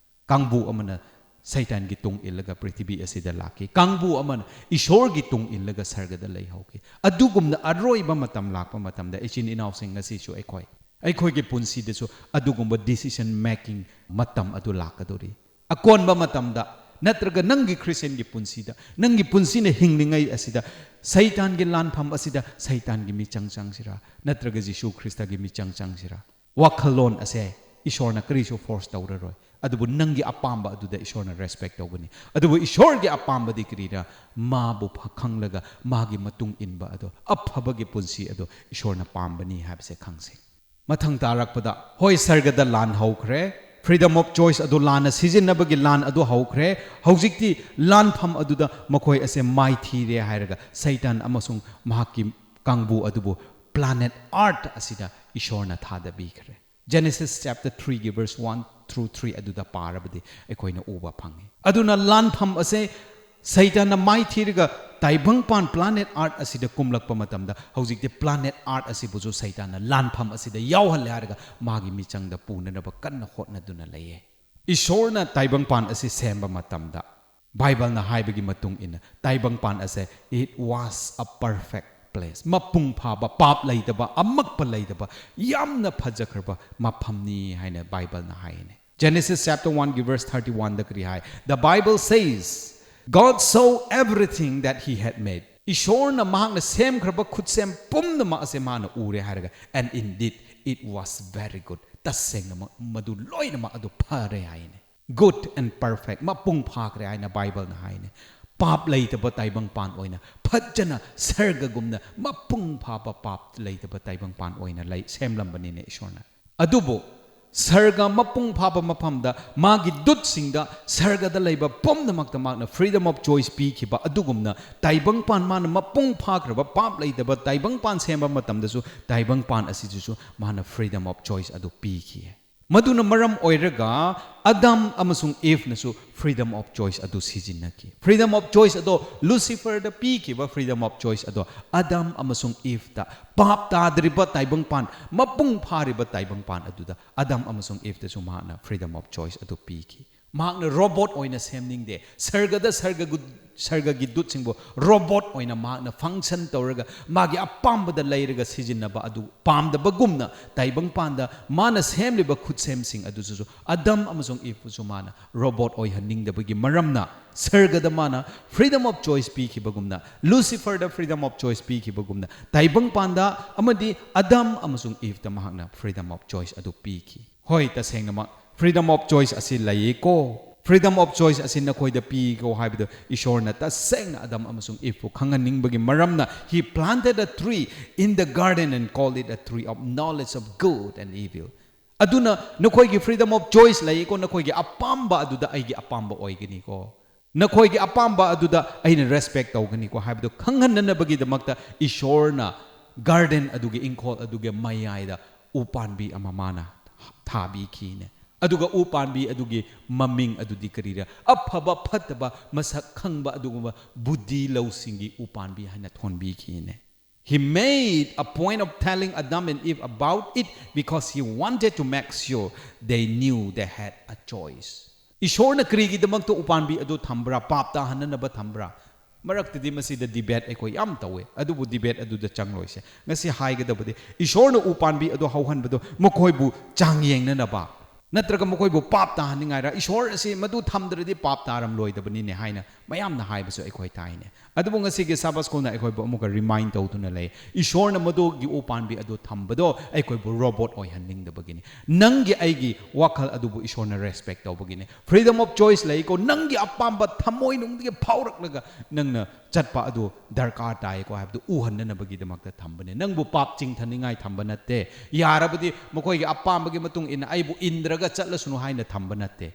ꯀꯥꯡꯕꯨ ꯑꯃꯅ ꯁꯩꯇꯥꯟꯒꯤ ꯇꯨꯡ ꯏꯜꯂꯒ ꯄ꯭ꯔꯤꯊꯤꯕꯤ ꯑꯁꯤꯗ ꯂꯥꯛꯈꯤ, ꯀꯥꯡꯕꯨ ꯑꯃꯅ ꯏꯁꯣꯔꯒꯤ ꯇꯨꯡ ꯏꯜꯂꯒ ꯁꯔꯒꯗ ꯂꯩꯍꯧꯈꯤ꯫ ꯑꯗꯨꯒꯨꯝꯅ ꯑꯔꯣꯏꯕ ꯃꯇꯝ ꯂꯥꯛꯄ ꯃꯇꯝꯗ, ꯏꯆꯤꯟ ꯏꯅꯥꯎꯁꯤꯡ, ꯉꯁꯤꯁꯨ ꯑꯩꯈꯣꯏ ꯑꯩꯈꯣꯏꯒꯤ ꯄꯨꯟꯁꯤꯗꯁꯨ ꯑꯗꯨꯒꯨꯝꯕ decision making ꯃꯇꯝ ꯑꯗꯨ ꯂꯥꯛꯀꯗꯧꯔꯤ꯫ ꯑꯀꯣꯟꯕ ꯃꯇꯝꯗ, ꯅꯠꯇ꯭ꯔꯒ ꯅꯪꯒꯤ Christianꯒꯤ ꯄꯨꯟꯁꯤꯗ, ꯅꯪꯒꯤ ꯄꯨꯟꯁꯤꯅ ꯍꯤꯡꯂꯤꯉꯩ ꯑꯁꯤꯗ, ꯁꯩꯇꯥꯟꯒꯤ ꯂꯥꯟꯐꯝ ꯑꯁꯤꯗ ꯁꯩꯇꯥꯟꯒꯤ ꯃꯤꯆꯪ ꯆꯪꯁꯤꯔꯥ, ꯅꯠꯇ꯭ꯔꯒ ꯖꯤꯁꯨ ꯈ꯭ꯔꯤꯁꯇꯒꯤ ꯃꯤꯆꯪ ꯆꯪꯁꯤꯔꯥ? ꯋꯥꯈꯜꯂꯣꯟ ꯑꯁꯦ ꯏꯁꯣꯔꯅ ꯀꯔꯤꯁꯨ force ꯇꯧꯔꯔꯣꯏ, ꯑꯗꯨꯕꯨ ꯅꯪꯒꯤ ꯑꯄꯥꯝꯕ ꯑꯗꯨꯗ ꯏꯁꯣꯔꯅ respect ꯇꯧꯒꯅꯤ꯫ ꯑꯗꯨꯕꯨ ꯏꯁꯣꯔꯒꯤ ꯑꯄꯥꯝꯕꯗꯤ ꯀꯔꯤꯔꯥ? ꯃꯥꯕꯨ ꯐ-, ꯈꯪꯂꯒ ꯃꯥꯒꯤ ꯃꯇꯨꯡ ꯏꯟꯕ ꯑꯗꯣ, ꯑꯐꯕꯒꯤ ꯄꯨꯟꯁꯤ ꯑꯗꯣ ꯏꯁꯣꯔꯅ ꯄꯥꯝꯕꯅꯤ ꯍꯥꯏꯕꯁꯦ ꯈꯪꯁꯤ꯫ ꯃꯊꯪ ꯇꯥꯔꯛꯄꯗ, ꯍꯣꯏ, ꯁꯔꯒꯗ ꯂꯥꯟ ꯍꯧꯈ꯭ꯔꯦ, freedom of choice ꯑꯗꯨ ꯂꯥꯟꯅ ꯁꯤꯖꯤꯟꯅꯕꯒꯤ ꯂꯥꯟ ꯑꯗꯨ ꯍꯧꯈ꯭ꯔꯦ꯫ ꯍꯧꯖꯤꯛꯇꯤ ꯂꯥꯟꯐꯝ ꯑꯗꯨꯗ ꯃꯈꯣꯏ ꯑꯁꯦ ꯃꯥꯏꯊꯤꯔꯦ ꯍꯥꯏꯔꯒ ꯁꯩꯇꯥꯟ ꯑꯃꯁꯨꯡ ꯃꯍꯥꯛꯀꯤ ꯀꯥꯡꯕꯨ ꯑꯗꯨꯕꯨ planet Earth ꯑꯁꯤꯗ ꯏꯁꯣꯔꯅ ꯊꯥꯗꯕꯤꯈ꯭ꯔꯦ꯫ Genesis chapter threeꯒꯤ verse one through three ꯑꯗꯨꯗ ꯄꯥꯔꯕꯗꯤ ꯑꯩꯈꯣꯏꯅ ꯎꯕ ꯐꯪꯉꯤ꯫ ꯑꯗꯨꯅ ꯂꯥꯟꯐꯝ ꯑꯁꯦ ꯁꯩꯇꯥꯟꯅ ꯃꯥꯏꯊꯤꯔꯒ ꯇꯥꯏꯕꯪꯄꯥꯟ planet Earth ꯑꯁꯤꯗ ꯀꯨꯝꯂꯛꯄ ꯃꯇꯝꯗ, ꯍꯧꯖꯤꯛꯇꯤ planet Earth ꯑꯁꯤꯕꯨꯁꯨ ꯁꯩꯇꯥꯟꯅ ꯂꯥꯟꯐꯝ ꯑꯁꯤꯗ ꯌꯥꯎꯍꯜꯂꯦ ꯍꯥꯏꯔꯒ ꯃꯥꯒꯤ ꯃꯤꯆꯪꯗ ꯄꯨꯅꯅꯕ ꯀꯟꯅ ꯍꯣꯠꯅꯗꯨꯅ ꯂꯩꯌꯦ꯫ ꯏꯁꯣꯔꯅ ꯇꯥꯏꯕꯪꯄꯥꯟ ꯑꯁꯤ ꯁꯦꯝꯕ ꯃꯇꯝꯗ, ꯕꯥꯏꯕꯜꯅ ꯍꯥꯏꯕꯒꯤ ꯃꯇꯨꯡ ꯏꯟꯅ, ꯇꯥꯏꯕꯪꯄꯥꯟ ꯑꯁꯦ, "It was a perfect place." ꯃꯄꯨꯡ ꯐꯥꯕ, ꯄꯥꯞ ꯂꯩꯇꯕ, ꯑꯃꯛꯄ ꯂꯩꯇꯕ, ꯌꯥꯝꯅ ꯐꯖꯈ꯭ꯔꯕ ꯃꯐꯝꯅꯤ ꯍꯥꯏꯅ ꯕꯥꯏꯕꯜꯅ ꯍꯥꯏꯅꯦ꯫ Genesis chapter oneꯒꯤ verse thirty-oneꯗ ꯀꯔꯤ ꯍꯥꯏ? The Bible says, "God saw everything that he had made." ꯏꯁꯣꯔꯅ ꯃꯍꯥꯛꯅ ꯁꯦꯝꯈ꯭ꯔꯕ ꯈꯨꯠꯁꯦꯝ ꯄꯨꯝꯅꯃꯛ ꯑꯁꯦ ꯃꯥꯅ ꯎꯔꯦ ꯍꯥꯏꯔꯒ, "And indeed, it was very good." ꯇꯁꯦꯡꯅꯃꯛ ꯃꯗꯨ ꯂꯣꯏꯅꯃꯛ ꯑꯗꯨ ꯐꯔꯦ ꯍꯥꯏꯅꯦ꯫ Good and perfect, ꯃꯄꯨꯡ ꯐꯥꯈ꯭ꯔꯦ ꯍꯥꯏꯅ ꯕꯥꯏꯕꯜꯅ ꯍꯥꯏꯅꯦ꯫ ꯄꯥꯞ ꯂꯩꯇꯕ ꯇꯥꯏꯕꯪꯄꯥꯟ ꯑꯣꯏꯅ, ꯐꯖꯅ ꯁꯔꯒꯒꯨꯝꯅ ꯃꯄꯨꯡ ꯐꯥꯕ ꯄꯥꯞ ꯂꯩꯇꯕ ꯇꯥꯏꯕꯪꯄꯥꯟ ꯑꯣꯏꯅ ꯂꯩ, ꯁꯦꯝꯂꯝꯕꯅꯤꯅꯦ ꯏꯁꯣꯔꯅ꯫ ꯑꯗꯨꯕꯨ ꯁꯔꯒ ꯃꯄꯨꯡ ꯐꯥꯕ ꯃꯐꯝꯗ ꯃꯥꯒꯤ ꯗꯨꯠꯁꯤꯡꯗ ꯁꯔꯒꯗ ꯂꯩꯕ ꯄꯨꯝꯅꯃꯛꯇ ꯃꯥꯅ freedom of choice ꯄꯤꯈꯤꯕ ꯑꯗꯨꯒꯨꯝꯅ, ꯇꯥꯏꯕꯪꯄꯥꯟ ꯃꯥꯅ ꯃꯄꯨꯡ ꯐꯥꯈ꯭ꯔꯕ ꯄꯥꯞ ꯂꯩꯇꯕ ꯇꯥꯏꯕꯪꯄꯥꯟ ꯁꯦꯝꯕ ꯃꯇꯝꯗꯁꯨ ꯇꯥꯏꯕꯪꯄꯥꯟ ꯑꯁꯤꯗꯁꯨ ꯃꯥꯅ freedom of choice ꯑꯗꯨ ꯄꯤꯈꯤ꯫ ꯃꯗꯨꯅ ꯃꯔꯝ ꯑꯣꯏꯔꯒ ꯑꯗꯝ ꯑꯃꯁꯨꯡ ꯏꯚꯅꯁꯨ freedom of choice ꯑꯗꯨ ꯁꯤꯖꯤꯟꯅꯈꯤ꯫ Freedom of choice ꯑꯗꯣ ꯂꯨꯁꯤꯐꯔꯗ ꯄꯤꯈꯤꯕ freedom of choice ꯑꯗꯣ ꯑꯗꯝ ꯑꯃꯁꯨꯡ ꯏꯚꯇ, ꯄꯥꯞ ꯇꯥꯗ꯭ꯔꯤꯕ ꯇꯥꯏꯕꯪꯄꯥꯟ, ꯃꯄꯨꯡ ꯐꯥꯔꯤꯕ ꯇꯥꯏꯕꯪꯄꯥꯟ ꯑꯗꯨꯗ ꯑꯗꯝ ꯑꯃꯁꯨꯡ ꯏꯚꯇꯁꯨ ꯃꯍꯥꯛꯅ freedom of choice ꯑꯗꯨ ꯄꯤꯈꯤ꯫ ꯃꯍꯥꯛꯅ ꯔꯣꯕꯣꯠ ꯑꯣꯏꯅ ꯁꯦꯝꯅꯤꯡꯗꯦ꯫ ꯁꯔꯒꯗ ꯁꯔꯒꯒꯨ- ꯁꯔꯒꯒꯤ ꯗꯨꯠꯁꯤꯡꯕꯨ ꯔꯣꯕꯣꯠ ꯑꯣꯏꯅ ꯃꯍꯥꯛꯅ ꯐꯪꯁꯟ ꯇꯧꯔꯒ ꯃꯥꯒꯤ ꯑꯄꯥꯝꯕꯗ ꯂꯩꯔꯒ ꯁꯤꯖꯤꯟꯅꯕ ꯑꯗꯨ ꯄꯥꯝꯗꯕꯒꯨꯝꯅ, ꯇꯥꯏꯕꯪꯄꯥꯟꯗ ꯃꯥꯅ ꯁꯦꯝꯂꯤꯕ ꯈꯨꯠꯁꯦꯝꯁꯤꯡ ꯑꯗꯨꯁꯨ ꯑꯗꯝ ꯑꯃꯁꯨꯡ ꯏꯐꯄꯨꯁꯨ ꯃꯥꯅ ꯔꯣꯕꯣꯠ ꯑꯣꯏꯍꯟꯅꯤꯡꯗꯕꯒꯤ ꯃꯔꯝꯅ, ꯁꯔꯒꯗ ꯃꯥꯅ freedom of choice ꯄꯤꯈꯤꯕꯒꯨꯝꯅ, ꯂꯨꯁꯤꯐꯔꯗ freedom of choice ꯄꯤꯈꯤꯕꯒꯨꯝꯅ, ꯇꯥꯏꯕꯪꯄꯥꯟꯗ ꯑꯃꯗꯤ ꯑꯗꯝ ꯑꯃꯁꯨꯡ ꯏꯐꯇ ꯃꯍꯥꯛꯅ freedom of choice ꯑꯗꯨ ꯄꯤꯈꯤ꯫ ꯍꯣꯏ, ꯇꯁꯦꯡꯅꯃꯛ freedom of choice ꯑꯁꯤ ꯂꯩꯌꯦꯀꯣ, freedom of choice ꯑꯁꯤ ꯅꯈꯣꯏꯗ ꯄꯤꯀꯣ ꯍꯥꯏꯕꯗꯨ ꯏꯁꯣꯔꯅ ꯇꯁꯦꯡꯅ ꯑꯗꯝ ꯑꯃꯁꯨꯡ ꯏꯐꯄꯨ ꯈꯪꯍꯟꯅꯤꯡꯕꯒꯤ ꯃꯔꯝꯅ, he planted a tree in the garden and called it a tree of knowledge of good and evil. ꯑꯗꯨꯅ ꯅꯈꯣꯏꯒꯤ freedom of choice ꯂꯩꯀꯣ, ꯅꯈꯣꯏꯒꯤ ꯑꯄꯥꯝꯕ ꯑꯗꯨꯗ ꯑꯩꯒꯤ ꯑꯄꯥꯝꯕ ꯑꯣꯏꯒꯅꯤꯀꯣ, ꯅꯈꯣꯏꯒꯤ ꯑꯄꯥꯝꯕ ꯑꯗꯨꯗ ꯑꯩꯅ respect ꯇꯧꯒꯅꯤꯀꯣ ꯍꯥꯏꯕꯗꯨ ꯈꯪꯍꯟꯅꯅꯕꯒꯤꯗꯃꯛꯇ ꯏꯁꯣꯔꯅ garden ꯑꯗꯨꯒꯤ, ꯏꯪꯈꯣꯜ ꯑꯗꯨꯒꯤ ꯃꯌꯥꯏꯗ ꯎ ꯄꯥꯝꯕꯤ ꯑꯃ ꯃꯥꯅ ꯊꯥꯕꯤꯈꯤꯅꯦ꯫ ꯑꯗꯨꯒ ꯎ ꯄꯥꯝꯕꯤ ꯑꯗꯨꯒꯤ ꯃꯃꯤꯡ ꯑꯗꯨꯗꯤ ꯀꯔꯤꯔ? ꯑꯐꯕ ꯐꯠꯇꯕ ꯃꯁꯛ ꯈꯪꯕ ꯑꯗꯨꯒꯨꯝꯕ ꯕꯨꯙꯤ ꯂꯧꯁꯤꯡꯒꯤ ꯎ ꯄꯥꯝꯕꯤ ꯍꯥꯏꯅ ꯊꯣꯟꯕꯤꯈꯤꯅꯦ꯫ He made a point of telling Adam and Eve about it because he wanted to make sure they knew they had a choice. ꯏꯁꯣꯔꯅ ꯀꯔꯤꯒꯤꯗꯃꯛꯇ ꯎ ꯄꯥꯝꯕꯤ ꯑꯗꯨ ꯊꯝꯕ꯭ꯔꯥ? ꯄꯥꯞ ꯇꯥꯍꯟꯅꯅꯕ ꯊꯝꯕ꯭ꯔꯥ? ꯃꯔꯛꯇꯗꯤ ꯃꯁꯤꯗ debate ꯑꯩꯈꯣꯏ ꯌꯥꯝ ꯇꯧꯋꯦ, ꯑꯗꯨꯕꯨ debate ꯑꯗꯨꯗ ꯆꯪꯂꯣꯏꯁꯦ꯫ ꯉꯁꯤ ꯍꯥꯏꯒꯗꯕꯗꯤ, ꯏꯁꯣꯔꯅ ꯎ ꯄꯥꯝꯕꯤ ꯑꯗꯨ ꯍꯧꯍꯟꯕꯗꯨ ꯃꯈꯣꯏꯕꯨ ꯆꯥꯡ ꯌꯦꯡꯅꯅꯕ ꯅꯠꯇ꯭ꯔꯒ ꯃꯈꯣꯏꯕꯨ ꯄꯥꯞ ꯇꯥꯍꯟꯅꯤꯡꯉꯥꯏꯔ? ꯏꯁꯣꯔ ꯑꯁꯤ ꯃꯗꯨ ꯊꯝꯗ꯭ꯔꯗꯤ ꯄꯥꯞ ꯇꯥꯔꯝꯂꯣꯏꯗꯕꯅꯤꯅꯦ ꯍꯥꯏꯅ ꯃꯌꯥꯝꯅ ꯍꯥꯏꯕꯁꯨ ꯑꯩꯈꯣꯏ ꯇꯥꯏꯅꯦ꯫ ꯑꯗꯨꯕꯨ ꯉꯁꯤꯒꯤ Sabbath Schoolꯅ ꯑꯩꯈꯣꯏꯕꯨ ꯑꯃꯨꯛꯀ remind ꯇꯧꯗꯨꯅ ꯂꯩ, ꯏꯁꯣꯔꯅ ꯃꯗꯨꯒꯤ ꯎ ꯄꯥꯝꯕꯤ ꯑꯗꯨ ꯊꯝꯕꯗꯣ ꯑꯩꯈꯣꯏꯕꯨ ꯔꯣꯕꯣꯠ ꯑꯣꯏꯍꯟꯅꯤꯡꯗꯕꯒꯤꯅꯤ꯫ ꯅꯪꯒꯤ ꯑꯩꯒꯤ ꯋꯥꯈꯜ ꯑꯗꯨꯕꯨ ꯏꯁꯣꯔꯅ respect ꯇꯧꯕꯒꯤꯅꯤ꯫ Freedom of choice ꯂꯩꯀꯣ, ꯅꯪꯒꯤ ꯑꯄꯥꯝꯕ ꯊꯃꯣꯏꯅꯨꯡꯗꯒꯤ ꯐꯥꯎꯔꯛꯂꯒ ꯅꯪꯅ ꯆꯠꯄ ꯑꯗꯨ ꯗꯔꯀꯥꯔ ꯇꯥꯏꯀꯣ ꯍꯥꯏꯕꯗꯨ ꯎꯍꯟꯅꯅꯕꯒꯤꯗꯃꯛꯇ ꯊꯝꯕꯅꯦ꯫ ꯅꯪꯕꯨ ꯄꯥꯞ ꯆꯤꯡꯊꯅꯤꯡꯉꯥꯏ ꯊꯝꯕ ꯅꯠꯇꯦ꯫ ꯌꯥꯔꯕꯗꯤ ꯃꯈꯣꯏꯒꯤ ꯑꯄꯥꯝꯕꯒꯤ ꯃꯇꯨꯡ ꯏꯟꯅ ꯑꯩꯕꯨ ꯏꯟꯗ꯭ꯔꯒ ꯆꯠꯂꯁꯅꯨ ꯍꯥꯏꯅ ꯊꯝꯕ ꯅꯠꯇꯦ꯫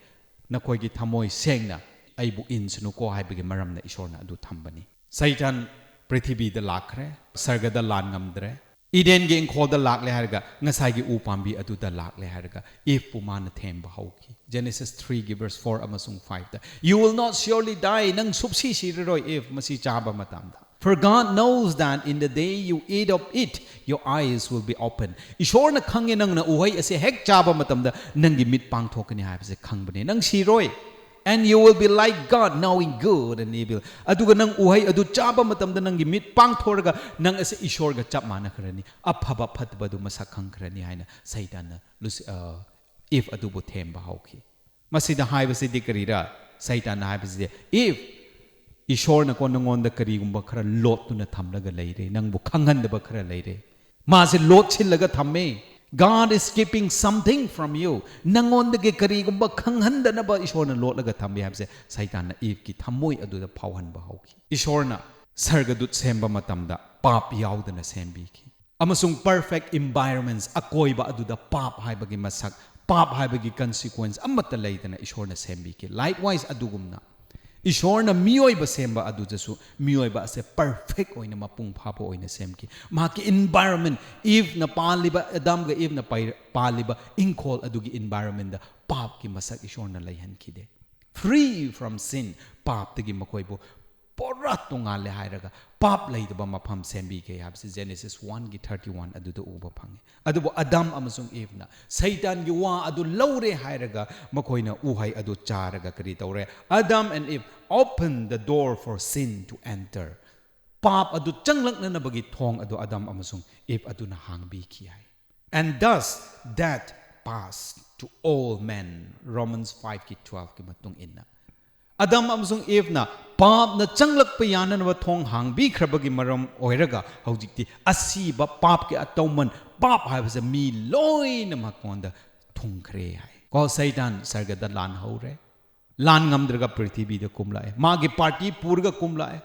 ꯅꯈꯣꯏꯒꯤ ꯊꯃꯣꯏ ꯁꯦꯡꯅ ꯑꯩꯕꯨ ꯏꯟꯁꯅꯨꯀꯣ ꯍꯥꯏꯕꯒꯤ ꯃꯔꯝꯅ ꯏꯁꯣꯔꯅ ꯑꯗꯨ ꯊꯝꯕꯅꯤ꯫ ꯁꯩꯇꯥꯟ ꯄ꯭ꯔꯤꯊꯤꯕꯤꯗ ꯂꯥꯛꯈ꯭ꯔꯦ, ꯁꯔꯒꯗ ꯂꯥꯟ ꯉꯝꯗ꯭ꯔꯦ꯫ ꯏꯗꯦꯟꯒꯤ ꯏꯪꯈꯣꯜꯗ ꯂꯥꯛꯂꯦ ꯍꯥꯏꯔꯒ ꯉꯁꯥꯏꯒꯤ ꯎ ꯄꯥꯝꯕꯤ ꯑꯗꯨꯗ ꯂꯥꯛꯂꯦ ꯍꯥꯏꯔꯒ ꯏꯐꯄꯨ ꯃꯥꯅ ꯊꯦꯝꯕ ꯍꯧꯈꯤ꯫ Genesis threeꯒꯤ verse four ꯑꯃꯁꯨꯡ fiveꯇ, "You will not surely die, ꯅꯪ ꯁꯨꯞꯁꯤ ꯁꯤꯔꯔꯣꯏ ꯏꯐ, ꯃꯁꯤ ꯆꯥꯕ ꯃꯇꯝꯗ꯫ For God knows that in the day you eat of it, your eyes will be open. ꯏꯁꯣꯔꯅ ꯈꯪꯉꯦ, ꯅꯪꯅ ꯎꯍꯩ ꯑꯁꯦ ꯍꯦꯛ ꯆꯥꯕ ꯃꯇꯝꯗ ꯅꯪꯒꯤ ꯃꯤꯠ ꯄꯥꯡꯊꯣꯛꯀꯅꯤ ꯍꯥꯏꯕꯁꯦ ꯈꯪꯕꯅꯦ꯫ ꯅꯪ ꯁꯤꯔꯣꯏ꯫ And you will be like God, knowing good and evil. ꯑꯗꯨꯒ ꯅꯪ ꯎꯍꯩ ꯑꯗꯨ ꯆꯥꯕ ꯃꯇꯝꯗ ꯅꯪꯒꯤ ꯃꯤꯠ ꯄꯥꯡꯊꯣꯔꯒ ꯅꯪ ꯑꯁꯦ ꯏꯁꯣꯔꯒ ꯆꯞ ꯃꯥꯟꯅꯈ꯭ꯔꯅꯤ, ꯑꯐꯕ ꯐꯠꯇꯕꯗꯨ ꯃꯁꯛ ꯈꯪꯈ꯭ꯔꯅꯤ ꯍꯥꯏꯅ ꯁꯩꯇꯥꯟꯅ ꯂꯨꯁꯤ- ꯑ, ꯏꯐ ꯑꯗꯨꯕꯨ ꯊꯦꯝꯕ ꯍꯧꯈꯤ꯫ ꯃꯁꯤꯗ ꯍꯥꯏꯕꯁꯤꯗꯤ ꯀꯔꯤꯔꯥ? ꯁꯩꯇꯥꯟꯅ ꯍꯥꯏꯕꯁꯤꯗꯤ, ꯏꯐ, ꯏꯁꯣꯔꯅꯀꯣ ꯅꯪꯉꯣꯟꯗ ꯀꯔꯤꯒꯨꯝꯕ ꯈꯔ ꯂꯣꯠꯇꯨꯅ ꯊꯝꯂꯒ ꯂꯩꯔꯦ, ꯅꯪꯕꯨ ꯈꯪꯍꯟꯗꯕ ꯈꯔ ꯂꯩꯔꯦ, ꯃꯥꯁꯦ ꯂꯣꯠꯁꯤꯜꯂꯒ ꯊꯝꯃꯦ꯫ God is keeping something from you. ꯅꯪꯉꯣꯟꯗꯒꯤ ꯀꯔꯤꯒꯨꯝꯕ ꯈꯪꯍꯟꯗꯅꯕ ꯏꯁꯣꯔꯅ ꯂꯣꯠꯂꯒ ꯊꯝꯃꯤ ꯍꯥꯏꯕꯁꯦ ꯁꯩꯇꯥꯟꯅ ꯏꯐꯀꯤ ꯊꯃꯣꯏ ꯑꯗꯨꯗ ꯐꯥꯎꯍꯟꯕ ꯍꯧꯈꯤ꯫ ꯏꯁꯣꯔꯅ ꯁꯔꯒꯗꯨꯠ ꯁꯦꯝꯕ ꯃꯇꯝꯗ ꯄꯥꯞ ꯌꯥꯎꯗꯅ ꯁꯦꯝꯕꯤꯈꯤ꯫ ꯑꯃꯁꯨꯡ perfect environments, ꯑꯀꯣꯏꯕ ꯑꯗꯨꯗ ꯄꯥꯞ ꯍꯥꯏꯕꯒꯤ ꯃꯁꯛ, ꯄꯥꯞ ꯍꯥꯏꯕꯒꯤ consequence ꯑꯃꯠꯇ ꯂꯩꯇꯅ ꯏꯁꯣꯔꯅ ꯁꯦꯝꯕꯤꯈꯤ꯫ Likewise, ꯑꯗꯨꯒꯨꯝꯅ ꯏꯁꯣꯔꯅ ꯃꯤꯑꯣꯏꯕ ꯁꯦꯝꯕ ꯑꯗꯨꯗꯁꯨ ꯃꯤꯑꯣꯏꯕ ꯑꯁꯦ perfect ꯑꯣꯏꯅ, ꯃꯄꯨꯡ ꯐꯥꯕ ꯑꯣꯏꯅ ꯁꯦꯝꯈꯤ꯫ ꯃꯍꯥꯛꯀꯤ environment, ꯏꯚꯅ ꯄꯥꯜꯂꯤꯕ, ꯑꯗꯥꯝꯒ ꯏꯚꯅ ꯄꯥꯏ-, ꯄꯥꯜꯂꯤꯕ ꯏꯪꯈꯣꯜ ꯑꯗꯨꯒꯤ environmentꯗ ꯄꯥꯞꯀꯤ ꯃꯁꯛ ꯏꯁꯣꯔꯅ ꯂꯩꯍꯟꯈꯤꯗꯦ꯫ Free from sin, ꯄꯥꯞꯇꯒꯤ ꯃꯈꯣꯏꯕꯨ ꯄꯨꯔꯥ ꯇꯣꯉꯥꯜꯂꯦ ꯍꯥꯏꯔꯒ ꯄꯥꯞ ꯂꯩꯇꯕ ꯃꯐꯝ ꯁꯦꯝꯕꯤꯒꯦ ꯍꯥꯏꯕꯁꯤ Genesis oneꯒꯤ thirty one ꯑꯗꯨꯗ ꯎꯕ ꯐꯪꯉꯤ꯫ ꯑꯗꯨꯕꯨ ꯑꯗꯥꯝ ꯑꯃꯁꯨꯡ ꯏꯚꯅ ꯁꯩꯇꯥꯟꯒꯤ ꯋꯥ ꯑꯗꯨ ꯂꯧꯔꯦ ꯍꯥꯏꯔꯒ ꯃꯈꯣꯏꯅ ꯎꯍꯩ ꯑꯗꯨ ꯆꯥꯔꯒ ꯀꯔꯤ ꯇꯧꯔꯦ? Adam and Eve opened the door for sin to enter. ꯄꯥꯞ ꯑꯗꯨ ꯆꯪꯂꯛꯅꯅꯕꯒꯤ ꯊꯣꯡ ꯑꯗꯨ ꯑꯗꯥꯝ ꯑꯃꯁꯨꯡ ꯏꯚ ꯑꯗꯨꯅ ꯍꯥꯡꯕꯤꯈꯤ ꯍꯥꯏ꯫ And thus death passed to all men, Romans fiveꯀꯤ twelveꯀꯤ ꯃꯇꯨꯡ ꯏꯟꯅ꯫ ꯑꯗꯥꯝ ꯑꯃꯁꯨꯡ ꯏꯚꯅ ꯄꯥꯞꯅ ꯆꯪꯂꯛꯄ ꯌꯥꯅꯅꯕ ꯊꯣꯡ ꯍꯥꯡꯕꯤꯈ꯭ꯔꯕꯒꯤ ꯃꯔꯝ ꯑꯣꯏꯔꯒ ꯍꯧꯖꯤꯛꯇꯤ ꯑꯁꯤꯕ, ꯄꯥꯞꯀꯤ ꯑꯇꯧꯃꯟ, ꯄꯥꯞ ꯍꯥꯏꯕꯁꯦ ꯃꯤ ꯂꯣꯏꯅꯃꯛꯉꯣꯟꯗ ꯊꯨꯡꯈ꯭ꯔꯦ ꯍꯥꯏ꯫ ꯀꯣ ꯁꯩꯇꯥꯟ ꯁꯔꯒꯗ ꯂꯥꯟ ꯍꯧꯔꯦ꯫ ꯂꯥꯟ ꯉꯝꯗ꯭ꯔꯒ ꯄ꯭ꯔꯤꯊꯤꯕꯤꯗ ꯀꯨꯝꯂꯛꯑꯦ꯫ ꯃꯥꯒꯤ ꯄꯥꯔꯇꯤ ꯄꯨꯔꯒ ꯀꯨꯝꯂꯛꯑꯦ꯫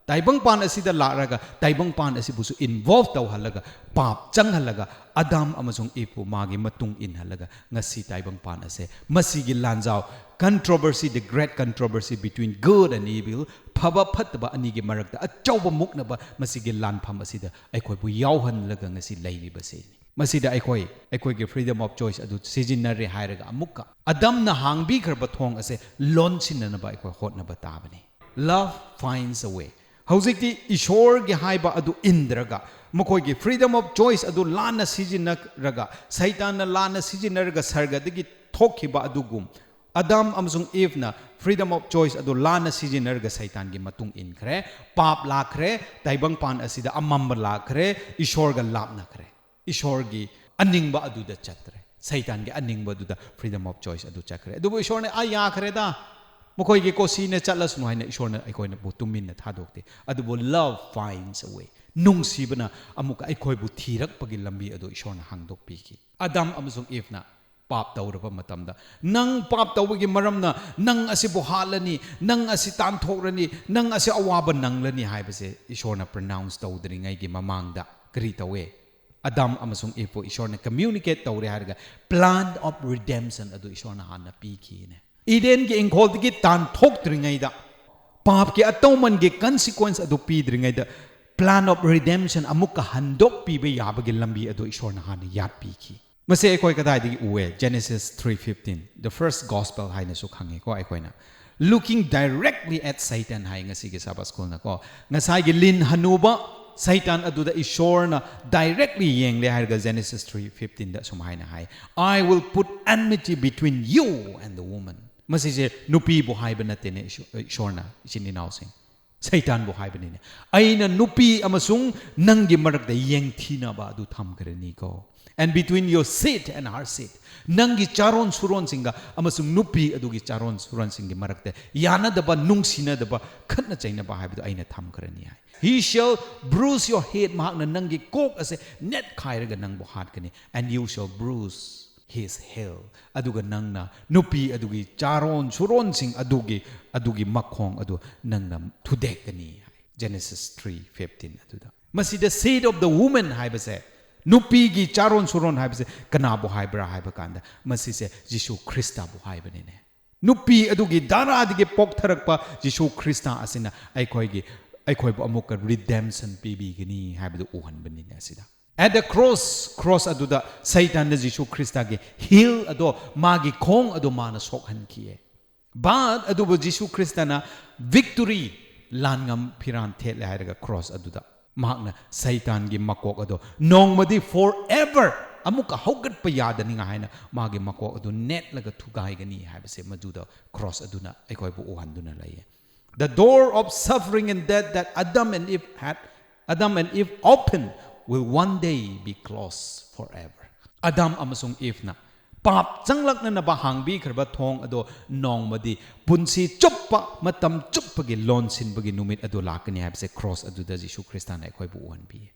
ꯇꯥꯏꯕꯪꯄꯥꯟ ꯑꯁꯤꯗ ꯂꯥꯛꯂꯒ ꯇꯥꯏꯕꯪꯄꯥꯟ ꯑꯁꯤꯕꯨꯁꯨ involve ꯇꯧꯍꯜꯂꯒ, ꯄꯥꯞ ꯆꯪꯍꯜꯂꯒ, ꯑꯗꯥꯝ ꯑꯃꯁꯨꯡ ꯏꯚꯄꯨ ꯃꯥꯒꯤ ꯃꯇꯨꯡ ꯏꯟꯍꯜꯂꯒ ꯉꯁꯤ ꯇꯥꯏꯕꯪꯄꯥꯟ ꯑꯁꯦ ꯃꯁꯤꯒꯤ ꯂꯥꯟꯖꯥꯎ, controversy, the great controversy between good and evil, ꯐꯕ ꯐꯠꯇꯕ ꯑꯅꯤꯒꯤ ꯃꯔꯛꯇ ꯑꯆꯧꯕ ꯃꯨꯛꯅꯕ, ꯃꯁꯤꯒꯤ ꯂꯥꯟꯐꯝ ꯑꯁꯤꯗ ꯑꯩꯈꯣꯏꯕꯨ ꯌꯥꯎꯍꯜꯂꯒ ꯉꯁꯤ ꯂꯩꯔꯤꯕꯁꯤꯅꯤ꯫ ꯃꯁꯤꯗ ꯑꯩꯈꯣꯏ ꯑꯩꯈꯣꯏꯒꯤ freedom of choice ꯑꯗꯨ ꯁꯤꯖꯤꯟꯅꯔꯦ ꯍꯥꯏꯔꯒ ꯑꯃꯨꯛꯀ ꯑꯗꯥꯝꯅ ꯍꯥꯡꯕꯤꯈ꯭ꯔꯕ ꯊꯣꯡ ꯑꯁꯦ ꯂꯣꯟꯁꯤꯟꯅꯅꯕ ꯑꯩꯈꯣꯏ ꯍꯣꯠꯅꯕ ꯇꯥꯕꯅꯤ꯫ Love finds a way. ꯍꯧꯖꯤꯛꯇꯤ ꯏꯁꯣꯔꯒꯤ ꯍꯥꯏꯕ ꯑꯗꯨ ꯏꯟꯗ꯭ꯔꯒ, ꯃꯈꯣꯏꯒꯤ freedom of choice ꯑꯗꯨ ꯂꯥꯟꯅ ꯁꯤꯖꯤꯟꯅꯔꯒ, ꯁꯩꯇꯥꯟꯅ ꯂꯥꯟꯅ ꯁꯤꯖꯤꯟꯅꯔꯒ ꯁꯔꯒꯗꯒꯤ ꯊꯣꯛꯈꯤꯕ ꯑꯗꯨꯒꯨꯝ, ꯑꯗꯥꯝ ꯑꯃꯁꯨꯡ ꯏꯚꯅ freedom of choice ꯑꯗꯨ ꯂꯥꯟꯅ ꯁꯤꯖꯤꯟꯅꯔꯒ ꯁꯩꯇꯥꯟꯒꯤ ꯃꯇꯨꯡ ꯏꯟꯈ꯭ꯔꯦ꯫ ꯄꯥꯞ ꯂꯥꯛꯈ꯭ꯔꯦ, ꯇꯥꯏꯕꯪꯄꯥꯟ ꯑꯁꯤꯗ ꯑꯃꯝꯕ ꯂꯥꯛꯈ꯭ꯔꯦ, ꯏꯁꯣꯔꯒ ꯂꯥꯞꯅꯈ꯭ꯔꯦ꯫ ꯏꯁꯣꯔꯒꯤ ꯑꯅꯤꯡꯕ ꯑꯗꯨꯗ ꯆꯠꯇ꯭ꯔꯦ꯫ ꯁꯩꯇꯥꯟꯒꯤ ꯑꯅꯤꯡꯕ ꯑꯗꯨꯗ freedom of choice ꯑꯗꯨ ꯆꯠꯈ꯭ꯔꯦ꯫ ꯑꯗꯨꯕꯨ ꯏꯁꯣꯔꯅ, "ꯑꯩ ꯌꯥꯈ꯭ꯔꯦꯗ, ꯃꯈꯣꯏꯒꯤ ꯀꯣꯁꯤꯅ ꯆꯠꯂꯁꯅꯨ" ꯍꯥꯏꯅ ꯏꯁꯣꯔꯅ ꯑꯩꯈꯣꯏꯅꯕꯨ ꯇꯨꯃꯤꯟꯅ ꯊꯥꯗꯣꯛꯇꯦ꯫ ꯑꯗꯨꯕꯨ love finds a way꯫ ꯅꯨꯡꯁꯤꯕꯅ ꯑꯃꯨꯛꯀ ꯑꯩꯈꯣꯏꯕꯨ ꯊꯤꯔꯛꯄꯒꯤ ꯂꯝꯕꯤ ꯑꯗꯨ ꯏꯁꯣꯔꯅ ꯍꯥꯡꯗꯣꯛꯄꯤꯈꯤ꯫ ꯑꯗꯥꯝ ꯑꯃꯁꯨꯡ ꯏꯚꯅ ꯄꯥꯞ ꯇꯧꯔꯕ ꯃꯇꯝꯗ, "ꯅꯪ ꯄꯥꯞ ꯇꯧꯕꯒꯤ ꯃꯔꯝꯅ ꯅꯪ ꯑꯁꯤꯕꯨ ꯍꯥꯠꯂꯅꯤ, ꯅꯪ ꯑꯁꯤ ꯇꯥꯟꯊꯣꯛꯔꯅꯤ, ꯅꯪ ꯑꯁꯤ ꯑꯋꯥꯕ ꯅꯪꯂꯅꯤ" ꯍꯥꯏꯕꯁꯦ ꯏꯁꯣꯔꯅ pronounce ꯇꯧꯗ꯭ꯔꯤꯉꯩꯒꯤ ꯃꯃꯥꯡꯗ ꯀꯔꯤ ꯇꯧꯋꯦ? ꯑꯗꯥꯝ ꯑꯃꯁꯨꯡ ꯏꯚꯄꯨ ꯏꯁꯣꯔꯅ communicate ꯇꯧꯔꯦ ꯍꯥꯏꯔꯒ plan of redemption ꯑꯗꯨ ꯏꯁꯣꯔꯅ ꯍꯥꯟꯅ ꯄꯤꯈꯤꯅꯦ꯫ ꯏꯗꯦꯟꯒꯤ ꯏꯪꯈꯣꯜꯗꯒꯤ ꯇꯥꯟꯊꯣꯛꯇ꯭ꯔꯤꯉꯩꯗ, ꯄꯥꯞꯀꯤ ꯑꯇꯧꯃꯟꯒꯤ consequence ꯑꯗꯨ ꯄꯤꯗ꯭ꯔꯤꯉꯩꯗ, plan of redemption ꯑꯃꯨꯛꯀ ꯍꯟꯗꯣꯛꯄꯤꯕ ꯌꯥꯕꯒꯤ ꯂꯝꯕꯤ ꯑꯗꯨ ꯏꯁꯣꯔꯅ ꯍꯥꯟꯅ ꯌꯥꯠꯄꯤꯈꯤ꯫ ꯃꯁꯤ ꯑꯩꯈꯣꯏ ꯀꯗꯥꯏꯗꯒꯤ ꯎꯋꯦ? Genesis three fifteen, the first gospel ꯍꯥꯏꯅꯁꯨ ꯈꯪꯉꯦꯀꯣ ꯑꯩꯈꯣꯏꯅ꯫ Looking directly at Satan ꯍꯥꯏ ꯉꯁꯤꯒꯤ Sabbath schoolꯅꯀꯣ꯫ ꯉꯁꯥꯏꯒꯤ ꯂꯤꯟ ꯍꯅꯨꯕ ꯁꯩꯇꯥꯟ ꯑꯗꯨꯗ ꯏꯁꯣꯔꯅ directly ꯌꯦꯡꯂꯦ ꯍꯥꯏꯔꯒ Genesis three fifteenꯗ ꯑꯁꯨꯝ ꯍꯥꯏꯅ ꯍꯥꯏ, "I will put enmity between you and the woman." ꯃꯁꯤꯁꯦ ꯅꯨꯄꯤꯕꯨ ꯍꯥꯏꯕ ꯅꯠꯇꯦꯅꯦ ꯏꯁꯣ-, ꯏꯁꯣꯔꯅ, ꯏꯆꯤꯟ ꯏꯅꯥꯎꯁꯤꯡ꯫ ꯁꯩꯇꯥꯟꯕꯨ ꯍꯥꯏꯕꯅꯤꯅꯦ꯫ "ꯑꯩꯅ ꯅꯨꯄꯤ ꯑꯃꯁꯨꯡ ꯅꯪꯒꯤ ꯃꯔꯛꯇ ꯌꯦꯡꯊꯤꯅꯕ ꯑꯗꯨ ꯊꯝꯈ꯭ꯔꯅꯤꯀꯣ꯫ And between your seed and her seed." ꯅꯪꯒꯤ ꯆꯥꯔꯣꯟ ꯁꯨꯔꯣꯟꯁꯤꯡꯒ ꯑꯃꯁꯨꯡ ꯅꯨꯄꯤ ꯑꯗꯨꯒꯤ ꯆꯥꯔꯣꯟ ꯁꯨꯔꯣꯟꯁꯤꯡꯒꯤ ꯃꯔꯛꯇ ꯌꯥꯅꯗꯕ, ꯅꯨꯡꯁꯤꯅꯗꯕ, ꯈꯠꯅ ꯆꯩꯅꯕ ꯍꯥꯏꯕꯗꯨ ꯑꯩꯅ ꯊꯝꯈ꯭ꯔꯅꯤ ꯍꯥꯏ꯫ "He shall bruise your head." ꯃꯍꯥꯛꯅ ꯅꯪꯒꯤ ꯀꯣꯛ ꯑꯁꯦ ꯅꯦꯠꯈꯥꯏꯔꯒ ꯅꯪꯕꯨ ꯍꯥꯠꯀꯅꯤ꯫ "And you shall bruise his heel." ꯑꯗꯨꯒ ꯅꯪꯅ ꯅꯨꯄꯤ ꯑꯗꯨꯒꯤ ꯆꯥꯔꯣꯟ ꯁꯨꯔꯣꯟꯁꯤꯡ ꯑꯗꯨꯒꯤ, ꯑꯗꯨꯒꯤ ꯃꯈꯣꯡ ꯑꯗꯨ ꯅꯪꯅ ꯊꯨꯗꯦꯛꯀꯅꯤ ꯍꯥꯏ꯫ Genesis three fifteen ꯑꯗꯨꯗ꯫ ꯃꯁꯤꯗ seed of the woman ꯍꯥꯏꯕꯁꯦ, ꯅꯨꯄꯤꯒꯤ ꯆꯥꯔꯣꯟ ꯁꯨꯔꯣꯟ ꯍꯥꯏꯕꯁꯦ ꯀꯅꯥꯕꯨ ꯍꯥꯏꯕ꯭ꯔꯥ ꯍꯥꯏꯕ ꯀꯥꯟꯗ, ꯃꯁꯤꯁꯦ ꯖꯤꯁꯨ ꯈ꯭ꯔꯤꯁꯇꯕꯨ ꯍꯥꯏꯕꯅꯤꯅꯦ꯫ ꯅꯨꯄꯤ ꯑꯗꯨꯒꯤ ꯗꯥꯔꯥꯗꯒꯤ ꯄꯣꯛꯊꯔꯛꯄ ꯖꯤꯁꯨ ꯈ꯭ꯔꯤꯁꯇ ꯑꯁꯤꯅ ꯑꯩꯈꯣꯏꯒꯤ, ꯑꯩꯈꯣꯏꯕꯨ ꯑꯃꯨꯛꯀ redemption ꯄꯤꯕꯤꯒꯅꯤ ꯍꯥꯏꯕꯗꯨ ꯎꯍꯟꯕꯅꯤꯅꯦ ꯑꯁꯤꯗ꯫ At the cross, cross ꯑꯗꯨꯗ ꯁꯩꯇꯥꯟꯅ ꯖꯤꯁꯨ ꯈ꯭ꯔꯤꯁꯇꯒꯤ heel ꯑꯗꯣ, ꯃꯥꯒꯤ ꯈꯣꯡ ꯑꯗꯣ ꯃꯥꯅ ꯁꯣꯛꯍꯟꯈꯤꯌꯦ꯫ But ꯑꯗꯨꯕꯨ ꯖꯤꯁꯨ ꯈ꯭ꯔꯤꯁꯇꯅ victory, ꯂꯥꯟꯉꯝ ꯐꯤꯔꯥꯟ ꯊꯦꯠꯂꯦ ꯍꯥꯏꯔꯒ ꯀ꯭ꯔꯣꯁ ꯑꯗꯨꯗ ꯃꯍꯥꯛꯅ ꯁꯩꯇꯥꯟꯒꯤ ꯃꯀꯣꯛ ꯑꯗꯣ ꯅꯣꯡꯃꯗꯤ forever ꯑꯃꯨꯛꯀ ꯍꯧꯒꯠꯄ ꯌꯥꯗꯅꯤꯡꯉꯥꯏ ꯍꯥꯏꯅ ꯃꯥꯒꯤ ꯃꯀꯣꯛ ꯑꯗꯨ ꯅꯦꯠꯂꯒ ꯊꯨꯒꯥꯏꯒꯅꯤ ꯍꯥꯏꯕꯁꯦ ꯃꯗꯨꯗ ꯀ꯭ꯔꯣꯁ ꯑꯗꯨꯅ ꯑꯩꯈꯣꯏꯕꯨ ꯎꯍꯟꯗꯨꯅ ꯂꯩꯌꯦ. The door of suffering and death that Adam and Eve had, Adam and Eve opened, will one day be closed forever. ꯑꯗꯥꯝ ꯑꯃꯁꯨꯡ ꯏꯚꯅ ꯄꯥꯞ ꯆꯪꯂꯛꯅꯅꯕ ꯍꯥꯡꯕꯤꯈ꯭ꯔꯕ ꯊꯣꯡ ꯑꯗꯣ ꯅꯣꯡꯃꯗꯤ ꯄꯨꯟꯁꯤ ꯆꯨꯞꯄ, ꯃꯇꯝ ꯆꯨꯞꯄꯒꯤ ꯂꯣꯟꯁꯤꯟꯕꯒꯤ ꯅꯨꯃꯤꯠ ꯑꯗꯨ ꯂꯥꯛꯀꯅꯤ ꯍꯥꯏꯕꯁꯦ ꯀ꯭ꯔꯣꯁ ꯑꯗꯨꯗ ꯖꯤꯁꯨ ꯈ꯭ꯔꯤꯁꯇꯅ ꯑꯩꯈꯣꯏꯕꯨ ꯎꯍꯟꯕꯤꯌꯦ.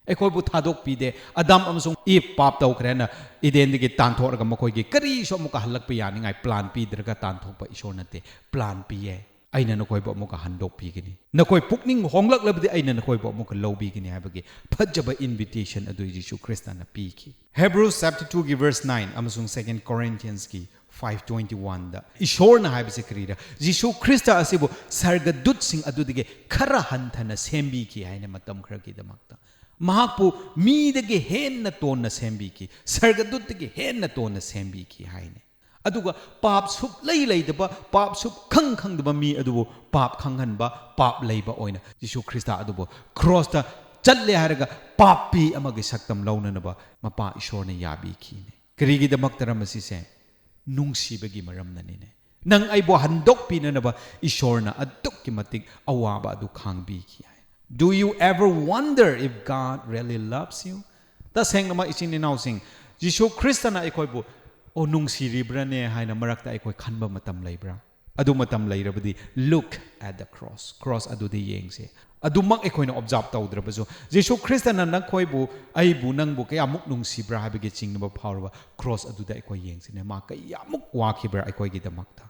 ꯑꯩꯈꯣꯏꯕꯨ ꯊꯥꯗꯣꯛꯄꯤꯗꯦ. ꯑꯗꯥꯝ ꯑꯃꯁꯨꯡ ꯏꯚ ꯄꯥꯞ ꯇꯧꯈ꯭ꯔꯦꯅ ꯏꯗꯦꯟꯗꯒꯤ ꯇꯥꯟꯊꯣꯛꯑꯒ ꯃꯈꯣꯏꯒꯤ ꯀꯔꯤꯁꯨ ꯑꯃꯨꯛꯀ ꯍꯜꯂꯛꯄ ꯌꯥꯅꯤꯡꯉꯥꯏ ꯄ꯭ꯂꯥꯟ ꯄꯤꯗ꯭ꯔꯒ ꯇꯥꯟꯊꯣꯛꯄ ꯏꯁꯣꯔ ꯅꯠꯇꯦ. ꯄ꯭ꯂꯥꯟ ꯄꯤꯌꯦ. ꯑꯩꯅ ꯅꯈꯣꯏꯕꯨ ꯑꯃꯨꯛꯀ ꯍꯟꯗꯣꯛꯄꯤꯒꯅꯤ. ꯅꯈꯣꯏ ꯄꯨꯛꯅꯤꯡ ꯍꯣꯡꯂꯛꯂꯕꯗꯤ ꯑꯩꯅ ꯅꯈꯣꯏꯕꯨ ꯑꯃꯨꯛꯀ ꯂꯧꯕꯤꯒꯅꯤ ꯍꯥꯏꯕꯒꯤ ꯐꯖꯕ ꯏꯟꯚꯤꯇꯦꯁꯟ ꯑꯗꯨ ꯖꯤꯁꯨ ꯈ꯭ꯔꯤꯁꯇꯅ ꯄꯤꯈꯤ. Hebrews chapter twoꯒꯤ verse nine ꯑꯃꯁꯨꯡ Second Corinthiansꯀꯤ five twenty oneꯗ ꯏꯁꯣꯔꯅ ꯍꯥꯏꯕꯁꯤ ꯀꯔꯤꯔ? ꯖꯤꯁꯨ ꯈ꯭ꯔꯤꯁꯇ ꯑꯁꯤꯕꯨ ꯁꯔꯒꯗꯨꯠꯁꯤꯡ ꯑꯗꯨꯗꯒꯤ ꯈꯔ ꯍꯟꯊꯅ ꯁꯦꯝꯕꯤꯈꯤ ꯍꯥꯏꯅ ꯃꯇꯝ ꯈꯔꯒꯤꯗꯃꯛꯇ ꯃꯍꯥꯛꯄꯨ ꯃꯤꯗꯒꯤ ꯍꯦꯟꯅ ꯇꯣꯟꯅ ꯁꯦꯝꯕꯤꯈꯤ, ꯁꯔꯒꯗꯨꯠꯇꯒꯤ ꯍꯦꯟꯅ ꯇꯣꯟꯅ ꯁꯦꯝꯕꯤꯈꯤ ꯍꯥꯏꯅ. ꯑꯗꯨꯒ ꯄꯥꯞ ꯁꯨꯛꯂꯩ ꯂꯩꯇꯕ, ꯄꯥꯞ ꯁꯨꯛꯈꯪ ꯈꯪꯗꯕ ꯃꯤ ꯑꯗꯨꯕꯨ ꯄꯥꯞ ꯈꯪꯍꯟꯕ, ꯄꯥꯞ ꯂꯩꯕ ꯑꯣꯏꯅ ꯖꯤꯁꯨ ꯈ꯭ꯔꯤꯁꯇ ꯑꯗꯨꯕꯨ ꯀ꯭ꯔꯣꯁꯇ ꯆꯠꯂꯦ ꯍꯥꯏꯔꯒ ꯄꯥꯞꯄꯤ ꯑꯃꯒꯤ ꯁꯛꯇꯝ ꯂꯧꯅꯅꯕ ꯃꯄꯥ ꯏꯁꯣꯔꯅ ꯌꯥꯕꯤꯈꯤꯅꯦ. ꯀꯔꯤꯒꯤꯗꯃꯛꯇꯔ ꯃꯁꯤꯁꯦ? ꯅꯨꯡꯁꯤꯕꯒꯤ ꯃꯔꯝꯅꯅꯤꯅꯦ. ꯅꯪ ꯑꯩꯕꯨ ꯍꯟꯗꯣꯛꯄꯤꯅꯅꯕ ꯏꯁꯣꯔꯅ ꯑꯗꯨꯛꯀꯤ ꯃꯇꯤꯛ ꯑꯋꯥꯕ ꯑꯗꯨ ꯈꯥꯡꯕꯤꯈꯤ ꯍꯥꯏ. Do you ever wonder if God really loves you? ꯇꯁꯦꯡꯅꯃꯛ ꯏꯆꯤꯟ ꯏꯅꯥꯎꯁꯤꯡ, ꯖꯤꯁꯨ ꯈ꯭ꯔꯤꯁꯇꯅ ꯑꯩꯈꯣꯏꯕꯨ "ꯑꯣ, ꯅꯨꯡꯁꯤꯔꯤꯕ꯭ꯔꯥꯅꯦ?" ꯍꯥꯏꯅ ꯃꯔꯛꯇ ꯑꯩꯈꯣꯏ ꯈꯟꯕ ꯃꯇꯝ ꯂꯩꯕ꯭ꯔꯥ? ꯑꯗꯨ ꯃꯇꯝ ꯂꯩꯔꯕꯗꯤ look at the cross. Cross ꯑꯗꯨꯗ ꯌꯦꯡꯁꯦ. ꯑꯗꯨꯃꯛ ꯑꯩꯈꯣꯏꯅ ꯑꯣꯕꯖꯥꯔꯕ ꯇꯧꯗ꯭ꯔꯕꯁꯨ ꯖꯤꯁꯨ ꯈ꯭ꯔꯤꯁꯇꯅ ꯅꯈꯣꯏꯕꯨ, ꯑꯩꯕꯨ, ꯅꯪꯕꯨ ꯀꯌꯥꯃꯨꯛ ꯅꯨꯡꯁꯤꯕ꯭ꯔꯥ ꯍꯥꯏꯕꯒꯤ ꯆꯤꯡꯅꯕ ꯐꯥꯎꯔꯕ ꯀ꯭ꯔꯣꯁ ꯑꯗꯨꯗ ꯑꯩꯈꯣꯏ ꯌꯦꯡꯁꯤꯅꯦ. ꯃꯥ ꯀꯌꯥꯃꯨꯛ ꯋꯥꯈꯤꯕ꯭ꯔꯥ ꯑꯩꯈꯣꯏꯒꯤꯗꯃꯛꯇ?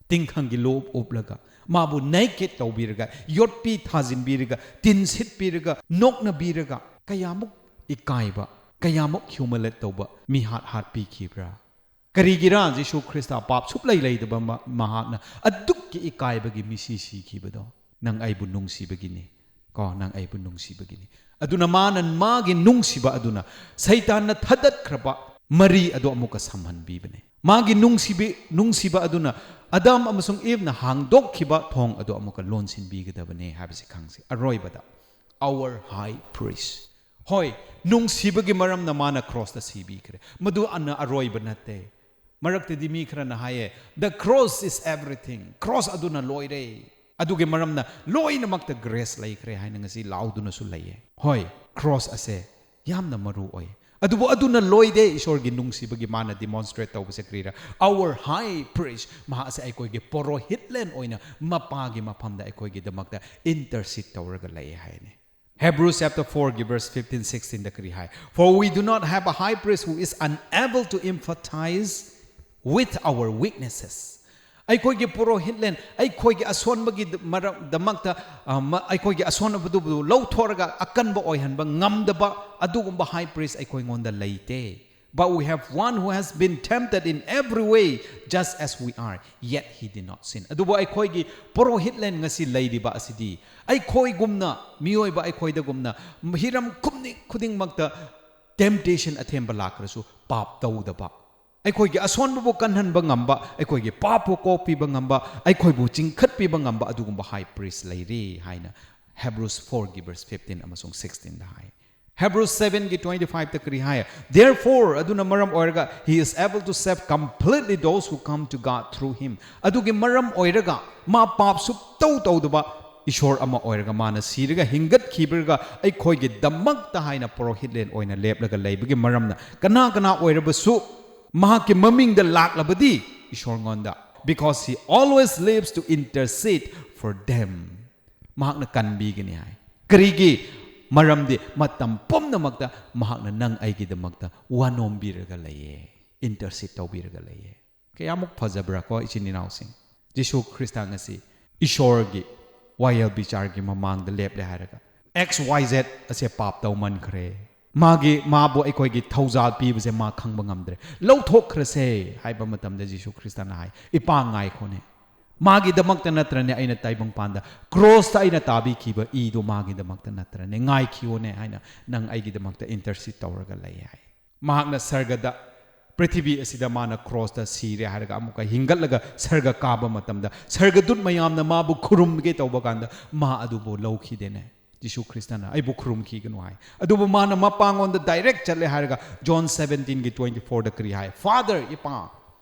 ꯇꯤꯡꯈꯪꯒꯤ ꯂꯣꯞ ꯎꯞꯂꯒ, ꯃꯥꯕꯨ ꯅꯦꯀꯦꯠ ꯇꯧꯕꯤꯔꯒ, ꯌꯣꯠꯄꯤ ꯊꯥꯖꯤꯟꯕꯤꯔꯒ, ꯇꯤꯟꯁꯤꯠꯄꯤꯔꯒ, ꯅꯣꯛꯅꯕꯤꯔꯒ, ꯀꯌꯥꯃꯨꯛ ꯏꯀꯥꯏꯕ, ꯀꯌꯥꯃꯨꯛ ꯍ꯭ꯌꯨꯃꯤꯂꯦꯠ ꯇꯧꯕ ꯃꯤꯍꯥꯠ ꯍꯥꯠꯄꯤꯈꯤꯕ꯭ꯔꯥ? ꯀꯔꯤꯒꯤꯔꯥ ꯖꯤꯁꯨ ꯈ꯭ꯔꯤꯁꯇ ꯄꯥꯞ ꯁꯨꯛꯂꯩ ꯂꯩꯇꯕ ꯃ-, ꯃꯍꯥꯛꯅ ꯑꯗꯨꯛꯀꯤ ꯏꯀꯥꯏꯕꯒꯤ ꯃꯤꯁꯤ ꯁꯤꯈꯤꯕꯗꯣ? ꯅꯪ ꯑꯩꯕꯨ ꯅꯨꯡꯁꯤꯕꯒꯤꯅꯤ꯫ ꯀꯣ, ꯅꯪ ꯑꯩꯕꯨ ꯅꯨꯡꯁꯤꯕꯒꯤꯅꯤ꯫ ꯑꯗꯨꯅ ꯃꯥꯅ ꯃꯥꯒꯤ ꯅꯨꯡꯁꯤꯕ ꯑꯗꯨꯅ ꯁꯩꯇꯥꯟꯅ ꯊꯥꯗꯠꯈ꯭ꯔꯕ ꯃꯔꯤ ꯑꯗꯨ ꯑꯃꯨꯛꯀ ꯁꯝꯍꯟꯕꯤꯕꯅꯦ꯫ ꯃꯥꯒꯤ ꯅꯨꯡꯁꯤꯕꯤ ꯅꯨꯡꯁꯤꯕ ꯑꯗꯨꯅ ꯑꯗꯥꯝ ꯑꯃꯁꯨꯡ ꯏꯚꯅ ꯍꯥꯡꯗꯣꯛꯈꯤꯕ ꯊꯣꯡ ꯑꯗꯨ ꯑꯃꯨꯛꯀ ꯂꯣꯟꯁꯤꯟꯕꯤꯒꯗꯕꯅꯤ ꯍꯥꯏꯕꯁꯤ ꯈꯪꯁꯤ꯫ ꯑꯔꯣꯏꯕꯗ, our high priest, ꯍꯣꯏ, ꯅꯨꯡꯁꯤꯕꯒꯤ ꯃꯔꯝꯅ ꯃꯥꯅ ꯀ꯭ꯔꯣꯁꯇ ꯁꯤꯕꯤꯈ꯭ꯔꯦ꯫ ꯃꯗꯨ ꯑꯅ ꯑꯔꯣꯏꯕ ꯅꯠꯇꯦ꯫ ꯃꯔꯛꯇꯗꯤ ꯃꯤ ꯈꯔꯅ ꯍꯥꯏꯌꯦ, "The cross is everything, cross ꯑꯗꯨꯅ ꯂꯣꯏꯔꯦ, ꯑꯗꯨꯒꯤ ꯃꯔꯝꯅ ꯂꯣꯏꯅꯃꯛꯇ ꯒ꯭ꯔꯦꯁ ꯂꯩꯈ꯭ꯔꯦ" ꯍꯥꯏꯅ ꯉꯁꯤ ꯂꯥꯎꯗꯨꯅꯁꯨ ꯂꯩꯌꯦ꯫ ꯍꯣꯏ, ꯀ꯭ꯔꯣꯁ ꯑꯁꯦ ꯌꯥꯝꯅ ꯃꯔꯨ ꯑꯣꯏ, ꯑꯗꯨꯕꯨ ꯑꯗꯨꯅ ꯂꯣꯏꯗꯦ꯫ ꯏꯁꯣꯔꯒꯤ ꯅꯨꯡꯁꯤꯕꯒꯤ ꯃꯥꯅ ꯗꯤꯃꯣꯟꯁꯇ꯭ꯔꯦꯠ ꯇꯧꯕꯁꯦ ꯀꯔꯤꯔ? Our high priest, ꯃꯍꯥꯛ ꯑꯁꯦ ꯑꯩꯈꯣꯏꯒꯤ ꯄꯨꯔꯣꯍꯤꯠꯂꯦꯟ ꯑꯣꯏꯅ ꯃꯄꯥꯒꯤ ꯃꯐꯝꯗ ꯑꯩꯈꯣꯏꯒꯤꯗꯃꯛꯇ ꯏꯟꯇꯔꯁꯤꯠ ꯇꯧꯔꯒ ꯂꯩ ꯍꯥꯏꯅꯤ꯫ Hebrews chapter four ꯒꯤ verse fifteen, sixteen ꯗ ꯀꯔꯤ ꯍꯥꯏ? "For we do not have a high priest who is unable to empathize with our weaknesses." ꯑꯩꯈꯣꯏꯒꯤ ꯄꯨꯔꯣꯍꯤꯠꯂꯦꯟ, ꯑꯩꯈꯣꯏꯒꯤ ꯑꯁꯣꯟꯕꯒꯤ ꯃꯔꯝꯗꯃꯛꯇ, ꯑ, ꯃ-, ꯑꯩꯈꯣꯏꯒꯤ ꯑꯁꯣꯟꯕꯗꯨꯕꯨ ꯂꯧꯊꯣꯛꯂꯒ ꯑꯀꯟꯕ ꯑꯣꯏꯍꯟꯕ ꯉꯝꯗꯕ ꯑꯗꯨꯒꯨꯝꯕ ꯍꯥꯏ ꯄ꯭ꯔꯤꯁ ꯑꯩꯈꯣꯏꯉꯣꯟꯗ ꯂꯩꯇꯦ꯫ But we have one who has been tempted in every way, just as we are, yet he did not sin. ꯑꯗꯨꯕꯨ ꯑꯩꯈꯣꯏꯒꯤ ꯄꯨꯔꯣꯍꯤꯠꯂꯦꯟ ꯉꯁꯤ ꯂꯩꯔꯤꯕ ꯑꯁꯤꯗꯤ ꯑꯩꯈꯣꯏꯒꯨꯝꯅ, ꯃꯤꯑꯣꯏꯕ ꯑꯩꯈꯣꯏꯗꯒꯨꯝꯅ ꯍꯤꯔꯝ ꯈꯨꯗꯤꯡ-, ꯈꯨꯗꯤꯡꯃꯛꯇ ꯇꯦꯝꯞꯇꯦꯁꯟ, ꯑꯊꯦꯝꯕ ꯂꯥꯛꯈ꯭ꯔꯁꯨ ꯄꯥꯞ ꯇꯧꯗꯕ, ꯑꯩꯈꯣꯏꯒꯤ ꯑꯁꯣꯟꯕꯕꯨ ꯀꯟꯍꯟꯕ ꯉꯝꯕ, ꯑꯩꯈꯣꯏꯒꯤ ꯄꯥꯞꯄꯨ ꯀꯣꯛꯄꯤꯕ ꯉꯝꯕ, ꯑꯩꯈꯣꯏꯕꯨ ꯆꯤꯡꯈꯠꯄꯤꯕ ꯉꯝꯕ ꯑꯗꯨꯒꯨꯝꯕ ꯍꯥꯏ ꯄ꯭ꯔꯤꯁ ꯂꯩꯔꯤ ꯍꯥꯏꯅ Hebrews four ꯒꯤ verse fifteen ꯑꯃꯁꯨꯡ sixteen ꯗ ꯍꯥꯏ꯫ Hebrews seven ꯒꯤ twenty five ꯇ ꯀꯔꯤ ꯍꯥꯏ? "Therefore," ꯑꯗꯨꯅ ꯃꯔꯝ ꯑꯣꯏꯔꯒ, "he is able to save completely those who come to God through him." ꯑꯗꯨꯒꯤ ꯃꯔꯝ ꯑꯣꯏꯔꯒ ꯃꯥ ꯄꯥꯞ ꯁꯨꯞꯇꯧ ꯇꯧꯗꯕ ꯏꯁꯣꯔ ꯑꯃ ꯑꯣꯏꯔꯒ ꯃꯥꯅ ꯁꯤꯔꯒ ꯍꯤꯡꯒꯠꯈꯤꯕꯤꯔꯒ ꯑꯩꯈꯣꯏꯒꯤꯗꯃꯛꯇ ꯍꯥꯏꯅ ꯄꯨꯔꯣꯍꯤꯠꯂꯦꯟ ꯑꯣꯏꯅ ꯂꯦꯞꯂꯒ ꯂꯩꯕꯒꯤ ꯃꯔꯝꯅ ꯀꯅꯥ ꯀꯅꯥ ꯑꯣꯏꯔꯕꯁꯨ ꯃꯍꯥꯛꯀꯤ ꯃꯃꯤꯡꯗ ꯂꯥꯛꯂꯕꯗꯤ ꯏꯁꯣꯔꯉꯣꯟꯗ, "Because he always lives to intercede for them." ꯃꯍꯥꯛꯅ ꯀꯟꯕꯤꯒꯅꯤ ꯍꯥꯏ꯫ ꯀꯔꯤꯒꯤ? ꯃꯔꯝꯗꯤ ꯃꯇꯝ ꯄꯨꯝꯅꯃꯛꯇ ꯃꯍꯥꯛꯅ ꯅꯪ ꯑꯩꯒꯤꯗꯃꯛꯇ ꯋꯥꯅꯣꯝꯕꯤꯔꯒ ꯂꯩꯌꯦ, ꯏꯟꯇꯔꯁꯤꯠ ꯇꯧꯕꯤꯔꯒ ꯂꯩꯌꯦ꯫ ꯀꯌꯥꯃꯨꯛ ꯐꯖꯕ꯭ꯔꯥ ꯀꯣ, ꯏꯆꯤꯟ ꯏꯅꯥꯎꯁꯤꯡ? ꯖꯤꯁꯨ ꯈ꯭ꯔꯤꯁꯇ ꯉꯁꯤ ꯏꯁꯣꯔꯒꯤ ꯋꯥꯌꯦꯜ ꯕꯤꯆꯥꯔꯒꯤ ꯃꯃꯥꯡꯗ ꯂꯦꯞꯂꯦ ꯍꯥꯏꯔꯒ, "X Y Z ꯑꯁꯦ ꯄꯥꯞ ꯇꯧꯃꯟꯈ꯭ꯔꯦ, ꯃꯥꯒꯤ, ꯃꯥꯕꯨ ꯑꯩꯈꯣꯏꯒꯤ ꯊꯧꯖꯥꯜ ꯄꯤꯕꯁꯦ ꯃꯥ ꯈꯪꯕ ꯉꯝꯗ꯭ꯔꯦ, ꯂꯧꯊꯣꯛꯈ꯭ꯔꯁꯦ" ꯍꯥꯏꯕ ꯃꯇꯝꯗ ꯖꯤꯁꯨ ꯈ꯭ꯔꯤꯁꯇꯅ ꯍꯥꯏ, "ꯏꯄꯥ, ꯉꯥꯏꯈꯣꯅꯦ, ꯃꯥꯒꯤꯗꯃꯛꯇ ꯅꯠꯇ꯭ꯔꯅꯦ ꯑꯩꯅ ꯇꯥꯏꯕꯪꯄꯥꯟꯗ ꯀ꯭ꯔꯣꯁꯇ ꯑꯩꯅ ꯇꯥꯕꯤꯈꯤꯕ ꯏꯗꯣ ꯃꯥꯒꯤꯗꯃꯛꯇ ꯅꯠꯇ꯭ꯔꯅꯦ? ꯉꯥꯏꯈꯤꯌꯣꯅꯦ" ꯍꯥꯏꯅ ꯅꯪ ꯑꯩꯒꯤꯗꯃꯛꯇ ꯏꯟꯇꯔꯁꯤꯠ ꯇꯧꯔꯒ ꯂꯩ ꯍꯥꯏ꯫ ꯃꯍꯥꯛꯅ ꯁꯔꯒꯗ ꯄ꯭ꯔꯤꯊꯤꯕꯤ ꯑꯁꯤꯗ ꯃꯥꯅ ꯀ꯭ꯔꯣꯁꯇ ꯁꯤꯔꯦ ꯍꯥꯏꯔꯒ ꯑꯃꯨꯛꯀ ꯍꯤꯡꯒꯠꯂꯒ ꯁꯔꯒ ꯀꯥꯕ ꯃꯇꯝꯗ ꯁꯔꯒꯗꯨꯠ ꯃꯌꯥꯝꯅ ꯃꯥꯕꯨ ꯈꯨꯔꯨꯝꯒꯦ ꯇꯧꯕ ꯀꯥꯟꯗ ꯃꯥ ꯑꯗꯨꯕꯨ ꯂꯧꯈꯤꯗꯦꯅꯦ꯫ ꯖꯤꯁꯨ ꯈ꯭ꯔꯤꯁꯇꯅ ꯑꯩꯕꯨ ꯈꯨꯔꯨꯝꯈꯤꯒꯅꯨ ꯍꯥꯏ꯫ ꯑꯗꯨꯕꯨ ꯃꯥꯅ ꯃꯄꯥꯉꯣꯟꯗ ꯗꯥꯏꯔꯦꯛ ꯆꯠꯂꯦ ꯍꯥꯏꯔꯒ ꯖꯣꯟ ꯁꯕꯦꯟꯇꯤꯟꯒꯤ ꯇ꯭ꯋꯦꯟꯇꯤ ꯐꯣꯔꯗ ꯀꯔꯤ ꯍꯥꯏ? "Father, ꯏꯄꯥ,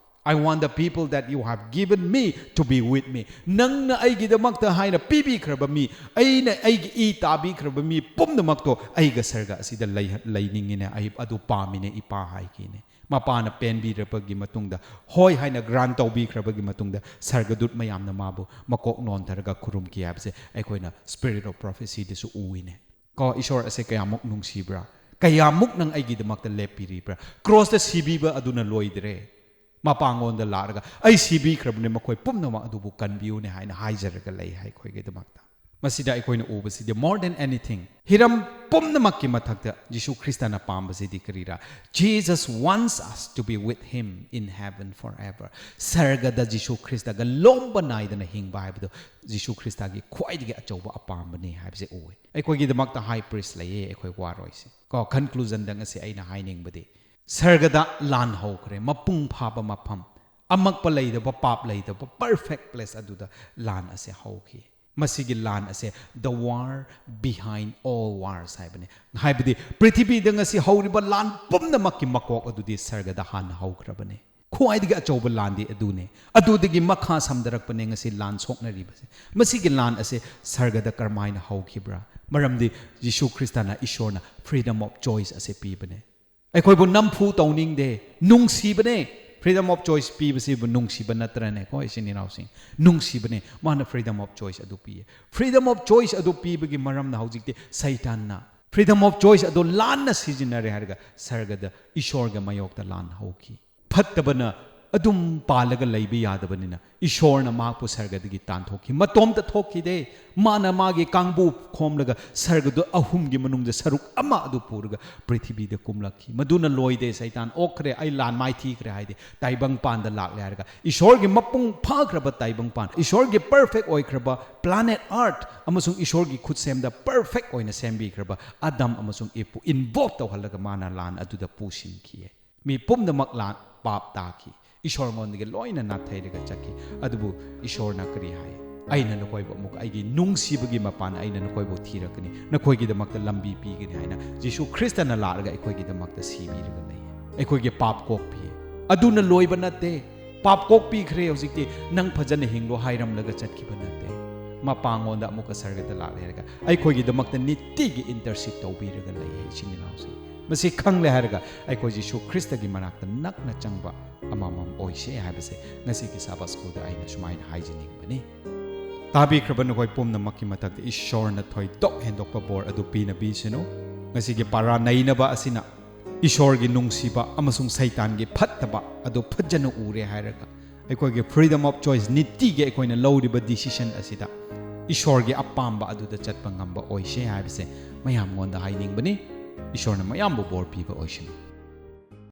I want the people that you have given me to be with me." ꯅꯪꯅ ꯑꯩꯒꯤꯗꯃꯛꯇ ꯍꯥꯏꯅ ꯄꯤꯕꯤꯈ꯭ꯔꯕ ꯃꯤ, ꯑꯩꯅ ꯑꯩꯒꯤ ꯏ ꯇꯥꯕꯤꯈ꯭ꯔꯕ ꯃꯤ ꯄꯨꯝꯅꯃꯛꯇꯣ ꯑꯩꯒ ꯁꯔꯒ ꯑꯁꯤꯗ ꯂꯩ-, ꯂꯩꯅꯤꯡꯉꯤꯅꯦ, ꯑꯩ ꯑꯗꯨ ꯄꯥꯝꯃꯤꯅꯦ, ꯏꯄꯥ ꯍꯥꯏꯈꯤꯅꯦ꯫ ꯃꯄꯥꯅ ꯄꯦꯟꯕꯤꯔꯕꯒꯤ ꯃꯇꯨꯡꯗ, ꯍꯣꯏ ꯍꯥꯏꯅ ꯒ꯭ꯔꯥꯟ ꯇꯧꯕꯤꯈ꯭ꯔꯕꯒꯤ ꯃꯇꯨꯡꯗ, ꯁꯔꯒꯗꯨꯠ ꯃꯌꯥꯝꯅ ꯃꯥꯕꯨ ꯃꯀꯣꯛ ꯅꯣꯟꯊꯔꯒ ꯈꯨꯔꯨꯝꯈꯤ ꯍꯥꯏꯕꯁꯦ ꯑꯩꯈꯣꯏꯅ Spirit of Prophecyꯗꯁꯨ ꯎꯏꯅꯦ꯫ ꯀꯣ, ꯏꯁꯣꯔ ꯑꯁꯦ ꯀꯌꯥꯃꯨꯛ ꯅꯨꯡꯁꯤꯕ꯭ꯔꯥ? ꯀꯌꯥꯃꯨꯛ ꯅꯪ ꯑꯩꯒꯤꯗꯃꯛꯇ ꯂꯦꯞꯄꯤꯔꯤꯕ꯭ꯔꯥ? ꯀ꯭ꯔꯣꯁꯇ ꯁꯤꯕꯤꯕ ꯑꯗꯨꯅ ꯂꯣꯏꯗ꯭ꯔꯦ꯫ ꯃꯄꯥꯉꯣꯟꯗ ꯂꯥꯛꯂꯒ, "ꯑꯩ ꯁꯤꯕꯤꯈ꯭ꯔꯕꯅꯦ, ꯃꯈꯣꯏ ꯄꯨꯝꯅꯃꯛ ꯑꯗꯨꯕꯨ ꯀꯟꯕꯤꯌꯨꯅꯦ" ꯍꯥꯏꯅ ꯍꯥꯏꯖꯔꯒ ꯂꯩ ꯑꯩꯈꯣꯏꯒꯤꯗꯃꯛꯇ꯫ ꯃꯁꯤꯗ ꯑꯩꯈꯣꯏꯅ ꯎꯕꯁꯤꯗꯤ, more than anything, ꯍꯤꯔꯝ ꯄꯨꯝꯅꯃꯛꯀꯤ ꯃꯊꯛꯇ ꯖꯤꯁꯨ ꯈ꯭ꯔꯤꯁꯇꯅ ꯄꯥꯝꯕꯁꯤꯗꯤ ꯀꯔꯤꯔꯥ? Jesus wants us to be with him in heaven forever. ꯁꯔꯒꯗ ꯖꯤꯁꯨ ꯈ꯭ꯔꯤꯁꯇꯒ ꯂꯣꯝꯕ ꯅꯥꯏꯗꯅ ꯍꯤꯡꯕ ꯍꯥꯏꯕꯗꯣ ꯖꯤꯁꯨ ꯈ꯭ꯔꯤꯁꯇꯒꯤ ꯈ꯭ꯋꯥꯏꯗꯒꯤ ꯑꯆꯧꯕ ꯑꯄꯥꯝꯕꯅꯤ ꯍꯥꯏꯕꯁꯦ ꯎꯏ꯫ ꯑꯩꯈꯣꯏꯒꯤꯗꯃꯛꯇ high priest ꯂꯩꯌꯦ, ꯑꯩꯈꯣꯏ ꯋꯥꯔꯣꯏꯁꯦ꯫ ꯀꯣ, conclusionꯗ ꯉꯁꯤ ꯑꯩꯅ ꯍꯥꯏꯅꯤꯡꯕꯗꯤ, ꯁꯔꯒꯗ ꯂꯥꯟ ꯍꯧꯈ꯭ꯔꯦ, ꯃꯄꯨꯡ ꯐꯥꯕ ꯃꯐꯝ, ꯑꯃꯛꯄ ꯂꯩꯇꯕ, ꯄꯥꯞ ꯂꯩꯇꯕ, perfect place ꯑꯗꯨꯗ ꯂꯥꯟ ꯑꯁꯦ ꯍꯧꯈꯤ꯫ ꯃꯁꯤꯒꯤ ꯂꯥꯟ ꯑꯁꯦ the war behind all wars ꯍꯥꯏꯕꯅꯤ꯫ ꯍꯥꯏꯕꯗꯤ ꯄ꯭ꯔꯤꯊꯤꯕꯤꯗ ꯉꯁꯤ ꯍꯧꯔꯤꯕ ꯂꯥꯟ ꯄꯨꯝꯅꯃꯛꯀꯤ ꯃꯀꯣꯛ ꯑꯗꯨꯗꯤ ꯁꯔꯒꯗ ꯍꯥꯟꯅ ꯍꯧꯈ꯭ꯔꯕꯅꯤ꯫ ꯈ꯭ꯋꯥꯏꯗꯒꯤ ꯑꯆꯧꯕ ꯂꯥꯟꯗꯤ ꯑꯗꯨꯅꯤ꯫ ꯑꯗꯨꯗꯒꯤ ꯃꯈꯥ ꯁꯝꯊꯔꯛꯄꯅꯦ ꯉꯁꯤ ꯂꯥꯟ ꯁꯣꯛꯅꯔꯤꯕꯁꯦ꯫ ꯃꯁꯤꯒꯤ ꯂꯥꯟ ꯑꯁꯦ ꯁꯔꯒꯗ ꯀꯔꯝꯍꯥꯏꯅ ꯍꯧꯈꯤꯕ꯭ꯔꯥ? ꯃꯔꯝꯗꯤ ꯖꯤꯁꯨ ꯈ꯭ꯔꯤꯁꯇꯅ, ꯏꯁꯣꯔꯅ freedom of choice ꯑꯁꯦ ꯄꯤꯕꯅꯦ꯫ ꯑꯩꯈꯣꯏꯕꯨ ꯅꯝꯐꯨ ꯇꯧꯅꯤꯡꯗꯦ, ꯅꯨꯡꯁꯤꯕꯅꯦ꯫ Freedom of choice ꯄꯤꯕꯁꯤꯕꯨ ꯅꯨꯡꯁꯤꯕ ꯅꯠꯇ꯭ꯔꯅꯦ? ꯀꯣ, ꯏꯆꯤꯟ ꯏꯅꯥꯎꯁꯤꯡ, ꯅꯨꯡꯁꯤꯕꯅꯦ꯫ ꯃꯥꯅ freedom of choice ꯑꯗꯨ ꯄꯤꯌꯦ꯫ Freedom of choice ꯑꯗꯨ ꯄꯤꯕꯒꯤ ꯃꯔꯝꯅ ꯍꯧꯖꯤꯛꯇꯤ ꯁꯩꯇꯥꯟꯅ freedom of choice ꯑꯗꯨ ꯂꯥꯟꯅ ꯁꯤꯖꯤꯟꯅꯔꯦ ꯍꯥꯏꯔꯒ ꯁꯔꯒꯗ ꯏꯁꯣꯔꯒ ꯃꯥꯌꯣꯛꯇ ꯂꯥꯟ ꯍꯧꯈꯤ꯫ ꯐꯠꯇꯕꯅ ꯑꯗꯨꯝ ꯄꯥꯜꯂꯒ ꯂꯩꯕ ꯌꯥꯗꯕꯅꯤꯅ ꯏꯁꯣꯔꯅ ꯃꯍꯥꯛꯄꯨ ꯁꯔꯒꯗꯒꯤ ꯇꯥꯟꯊꯣꯛꯈꯤ꯫ ꯃꯇꯣꯝꯇ ꯊꯣꯛꯈꯤꯗꯦ꯫ ꯃꯥꯅ ꯃꯥꯒꯤ ꯀꯥꯡꯕꯨ ꯈꯣꯝꯂꯒ ꯁꯔꯒꯗꯨ ꯑꯍꯨꯝꯒꯤ ꯃꯅꯨꯡꯗ ꯁꯔꯨꯛ ꯑꯃ ꯑꯗꯨ ꯄꯨꯔꯒ ꯄ꯭ꯔꯤꯊꯤꯕꯤꯗ ꯀꯨꯝꯂꯛꯈꯤ꯫ ꯃꯗꯨꯅ ꯂꯣꯏꯗꯦ꯫ ꯁꯩꯇꯥꯟ ꯑꯣꯛꯈ꯭ꯔꯦ, ꯑꯩ ꯂꯥꯟ ꯃꯥꯏꯊꯤꯈ꯭ꯔꯦ ꯍꯥꯏꯗꯦ꯫ ꯇꯥꯏꯕꯪꯄꯥꯟꯗ ꯂꯥꯛꯂꯦ ꯍꯥꯏꯔꯒ ꯏꯁꯣꯔꯒꯤ ꯃꯄꯨꯡ ꯐꯥꯈ꯭ꯔꯕ ꯇꯥꯏꯕꯪꯄꯥꯟ, ꯏꯁꯣꯔꯒꯤ perfect ꯑꯣꯏꯈ꯭ꯔꯕ planet Earth ꯑꯃꯁꯨꯡ ꯏꯁꯣꯔꯒꯤ ꯈꯨꯠꯁꯦꯝꯗ perfect ꯑꯣꯏꯅ ꯁꯦꯝꯕꯤꯈ꯭ꯔꯕ ꯑꯗꯝ ꯑꯃꯁꯨꯡ ꯏꯞꯄꯨ invoke ꯇꯧꯍꯜꯂꯒ ꯃꯥꯅ ꯂꯥꯟ ꯑꯗꯨꯗ ꯄꯨꯁꯤꯟꯈꯤꯌꯦ꯫ ꯃꯤ ꯄꯨꯝꯅꯃꯛ ꯂꯥꯟ ꯄꯥꯞ ꯇꯥꯈꯤ꯫ ꯏꯁꯣꯔꯉꯣꯟꯗꯒꯤ ꯂꯣꯏꯅ ꯅꯥꯊꯩꯔꯒ ꯆꯠꯈꯤ꯫ ꯑꯗꯨꯕꯨ ꯏꯁꯣꯔꯅ ꯀꯔꯤ ꯍꯥꯏ? "ꯑꯩꯅ ꯅꯈꯣꯏꯕꯨ ꯑꯃꯨꯛ ꯑꯩꯒꯤ ꯅꯨꯡꯁꯤꯕꯒꯤ ꯃꯄꯥꯟ ꯑꯩꯅ ꯅꯈꯣꯏꯕꯨ ꯊꯤꯔꯛꯀꯅꯤ, ꯅꯈꯣꯏꯒꯤꯗꯃꯛꯇ ꯂꯝꯕꯤ ꯄꯤꯒꯅꯤ" ꯍꯥꯏꯅ ꯖꯤꯁꯨ ꯈ꯭ꯔꯤꯁꯇꯅ ꯂꯥꯛꯂꯒ ꯑꯩꯈꯣꯏꯒꯤꯗꯃꯛꯇ ꯁꯤꯕꯤꯔꯒ ꯂꯩꯌꯦ꯫ ꯑꯩꯈꯣꯏꯒꯤ ꯄꯥꯞ ꯀꯣꯛꯄꯤꯌꯦ꯫ ꯑꯗꯨꯅ ꯂꯣꯏꯕ ꯅꯠꯇꯦ꯫ ꯄꯥꯞ ꯀꯣꯛꯄꯤꯈ꯭ꯔꯦ, ꯍꯧꯖꯤꯛꯇꯤ ꯅꯪ ꯐꯖꯅ ꯍꯤꯡꯂꯣ ꯍꯥꯏꯔꯝꯂꯒ ꯆꯠꯈꯤꯕ ꯅꯠꯇꯦ꯫ ꯃꯄꯥꯉꯣꯟꯗ ꯑꯃꯨꯛꯀ ꯁꯔꯒꯗ ꯂꯥꯛꯂꯦ ꯍꯥꯏꯔꯒ ꯑꯩꯈꯣꯏꯒꯤꯗꯃꯛꯇ ꯅꯤꯇꯤꯒꯤ intercede ꯇꯧꯕꯤꯔꯒ ꯂꯩꯌꯦ, ꯏꯆꯤꯟ ꯏꯅꯥꯎꯁꯤꯡ꯫ ꯃꯁꯤ ꯈꯪꯂꯦ ꯍꯥꯏꯔꯒ ꯑꯩꯈꯣꯏ ꯖꯤꯁꯨ ꯈ꯭ꯔꯤꯁꯇꯒꯤ ꯃꯅꯥꯛꯇ ꯅꯛꯅ ꯆꯪꯕ ꯑꯃꯃꯝ ꯑꯣꯏꯁꯦ ꯍꯥꯏꯕꯁꯦ ꯉꯁꯤꯒꯤ ꯁꯥꯕꯥꯠ ꯁ꯭ꯀꯨꯜꯗ ꯑꯩꯅ ꯁꯨꯃꯥꯏꯅ ꯍꯥꯏꯖꯅꯤꯡꯕꯅꯤ꯫ ꯇꯥꯕꯤꯈ꯭ꯔꯕ ꯅꯈꯣꯏ ꯄꯨꯝꯅꯃꯛꯀꯤ ꯃꯊꯛꯇ ꯏꯁꯣꯔꯅ ꯊꯣꯏꯗꯣꯛ ꯍꯦꯟꯗꯣꯛꯄ ꯕꯣꯔ ꯑꯗꯨ ꯄꯤꯅꯕꯤꯁꯅꯨ꯫ ꯉꯁꯤꯒꯤ ꯄꯥꯔꯥ ꯅꯩꯅꯕ ꯑꯁꯤꯅ ꯏꯁꯣꯔꯒꯤ ꯅꯨꯡꯁꯤꯕ ꯑꯃꯁꯨꯡ ꯁꯩꯇꯥꯟꯒꯤ ꯐꯠꯇꯕ ꯑꯗꯨ ꯐꯖꯅ ꯎꯔꯦ ꯍꯥꯏꯔꯒ ꯑꯩꯈꯣꯏꯒꯤ freedom of choice, ꯅꯤꯇꯤꯒꯤ ꯑꯩꯈꯣꯏꯅ ꯂꯧꯔꯤꯕ decision ꯑꯁꯤꯗ ꯏꯁꯣꯔꯒꯤ ꯑꯄꯥꯝꯕ ꯑꯗꯨꯗ ꯆꯠꯄ ꯉꯝꯕ ꯑꯣꯏꯁꯦ ꯍꯥꯏꯕꯁꯦ ꯃꯌꯥꯝꯉꯣꯟꯗ ꯍꯥꯏꯅꯤꯡꯕꯅꯤ꯫ ꯏꯁꯣꯔꯅ ꯃꯌꯥꯝꯕꯨ ꯕꯣꯔ ꯄꯤꯕ ꯑꯣꯏꯁꯅꯨ꯫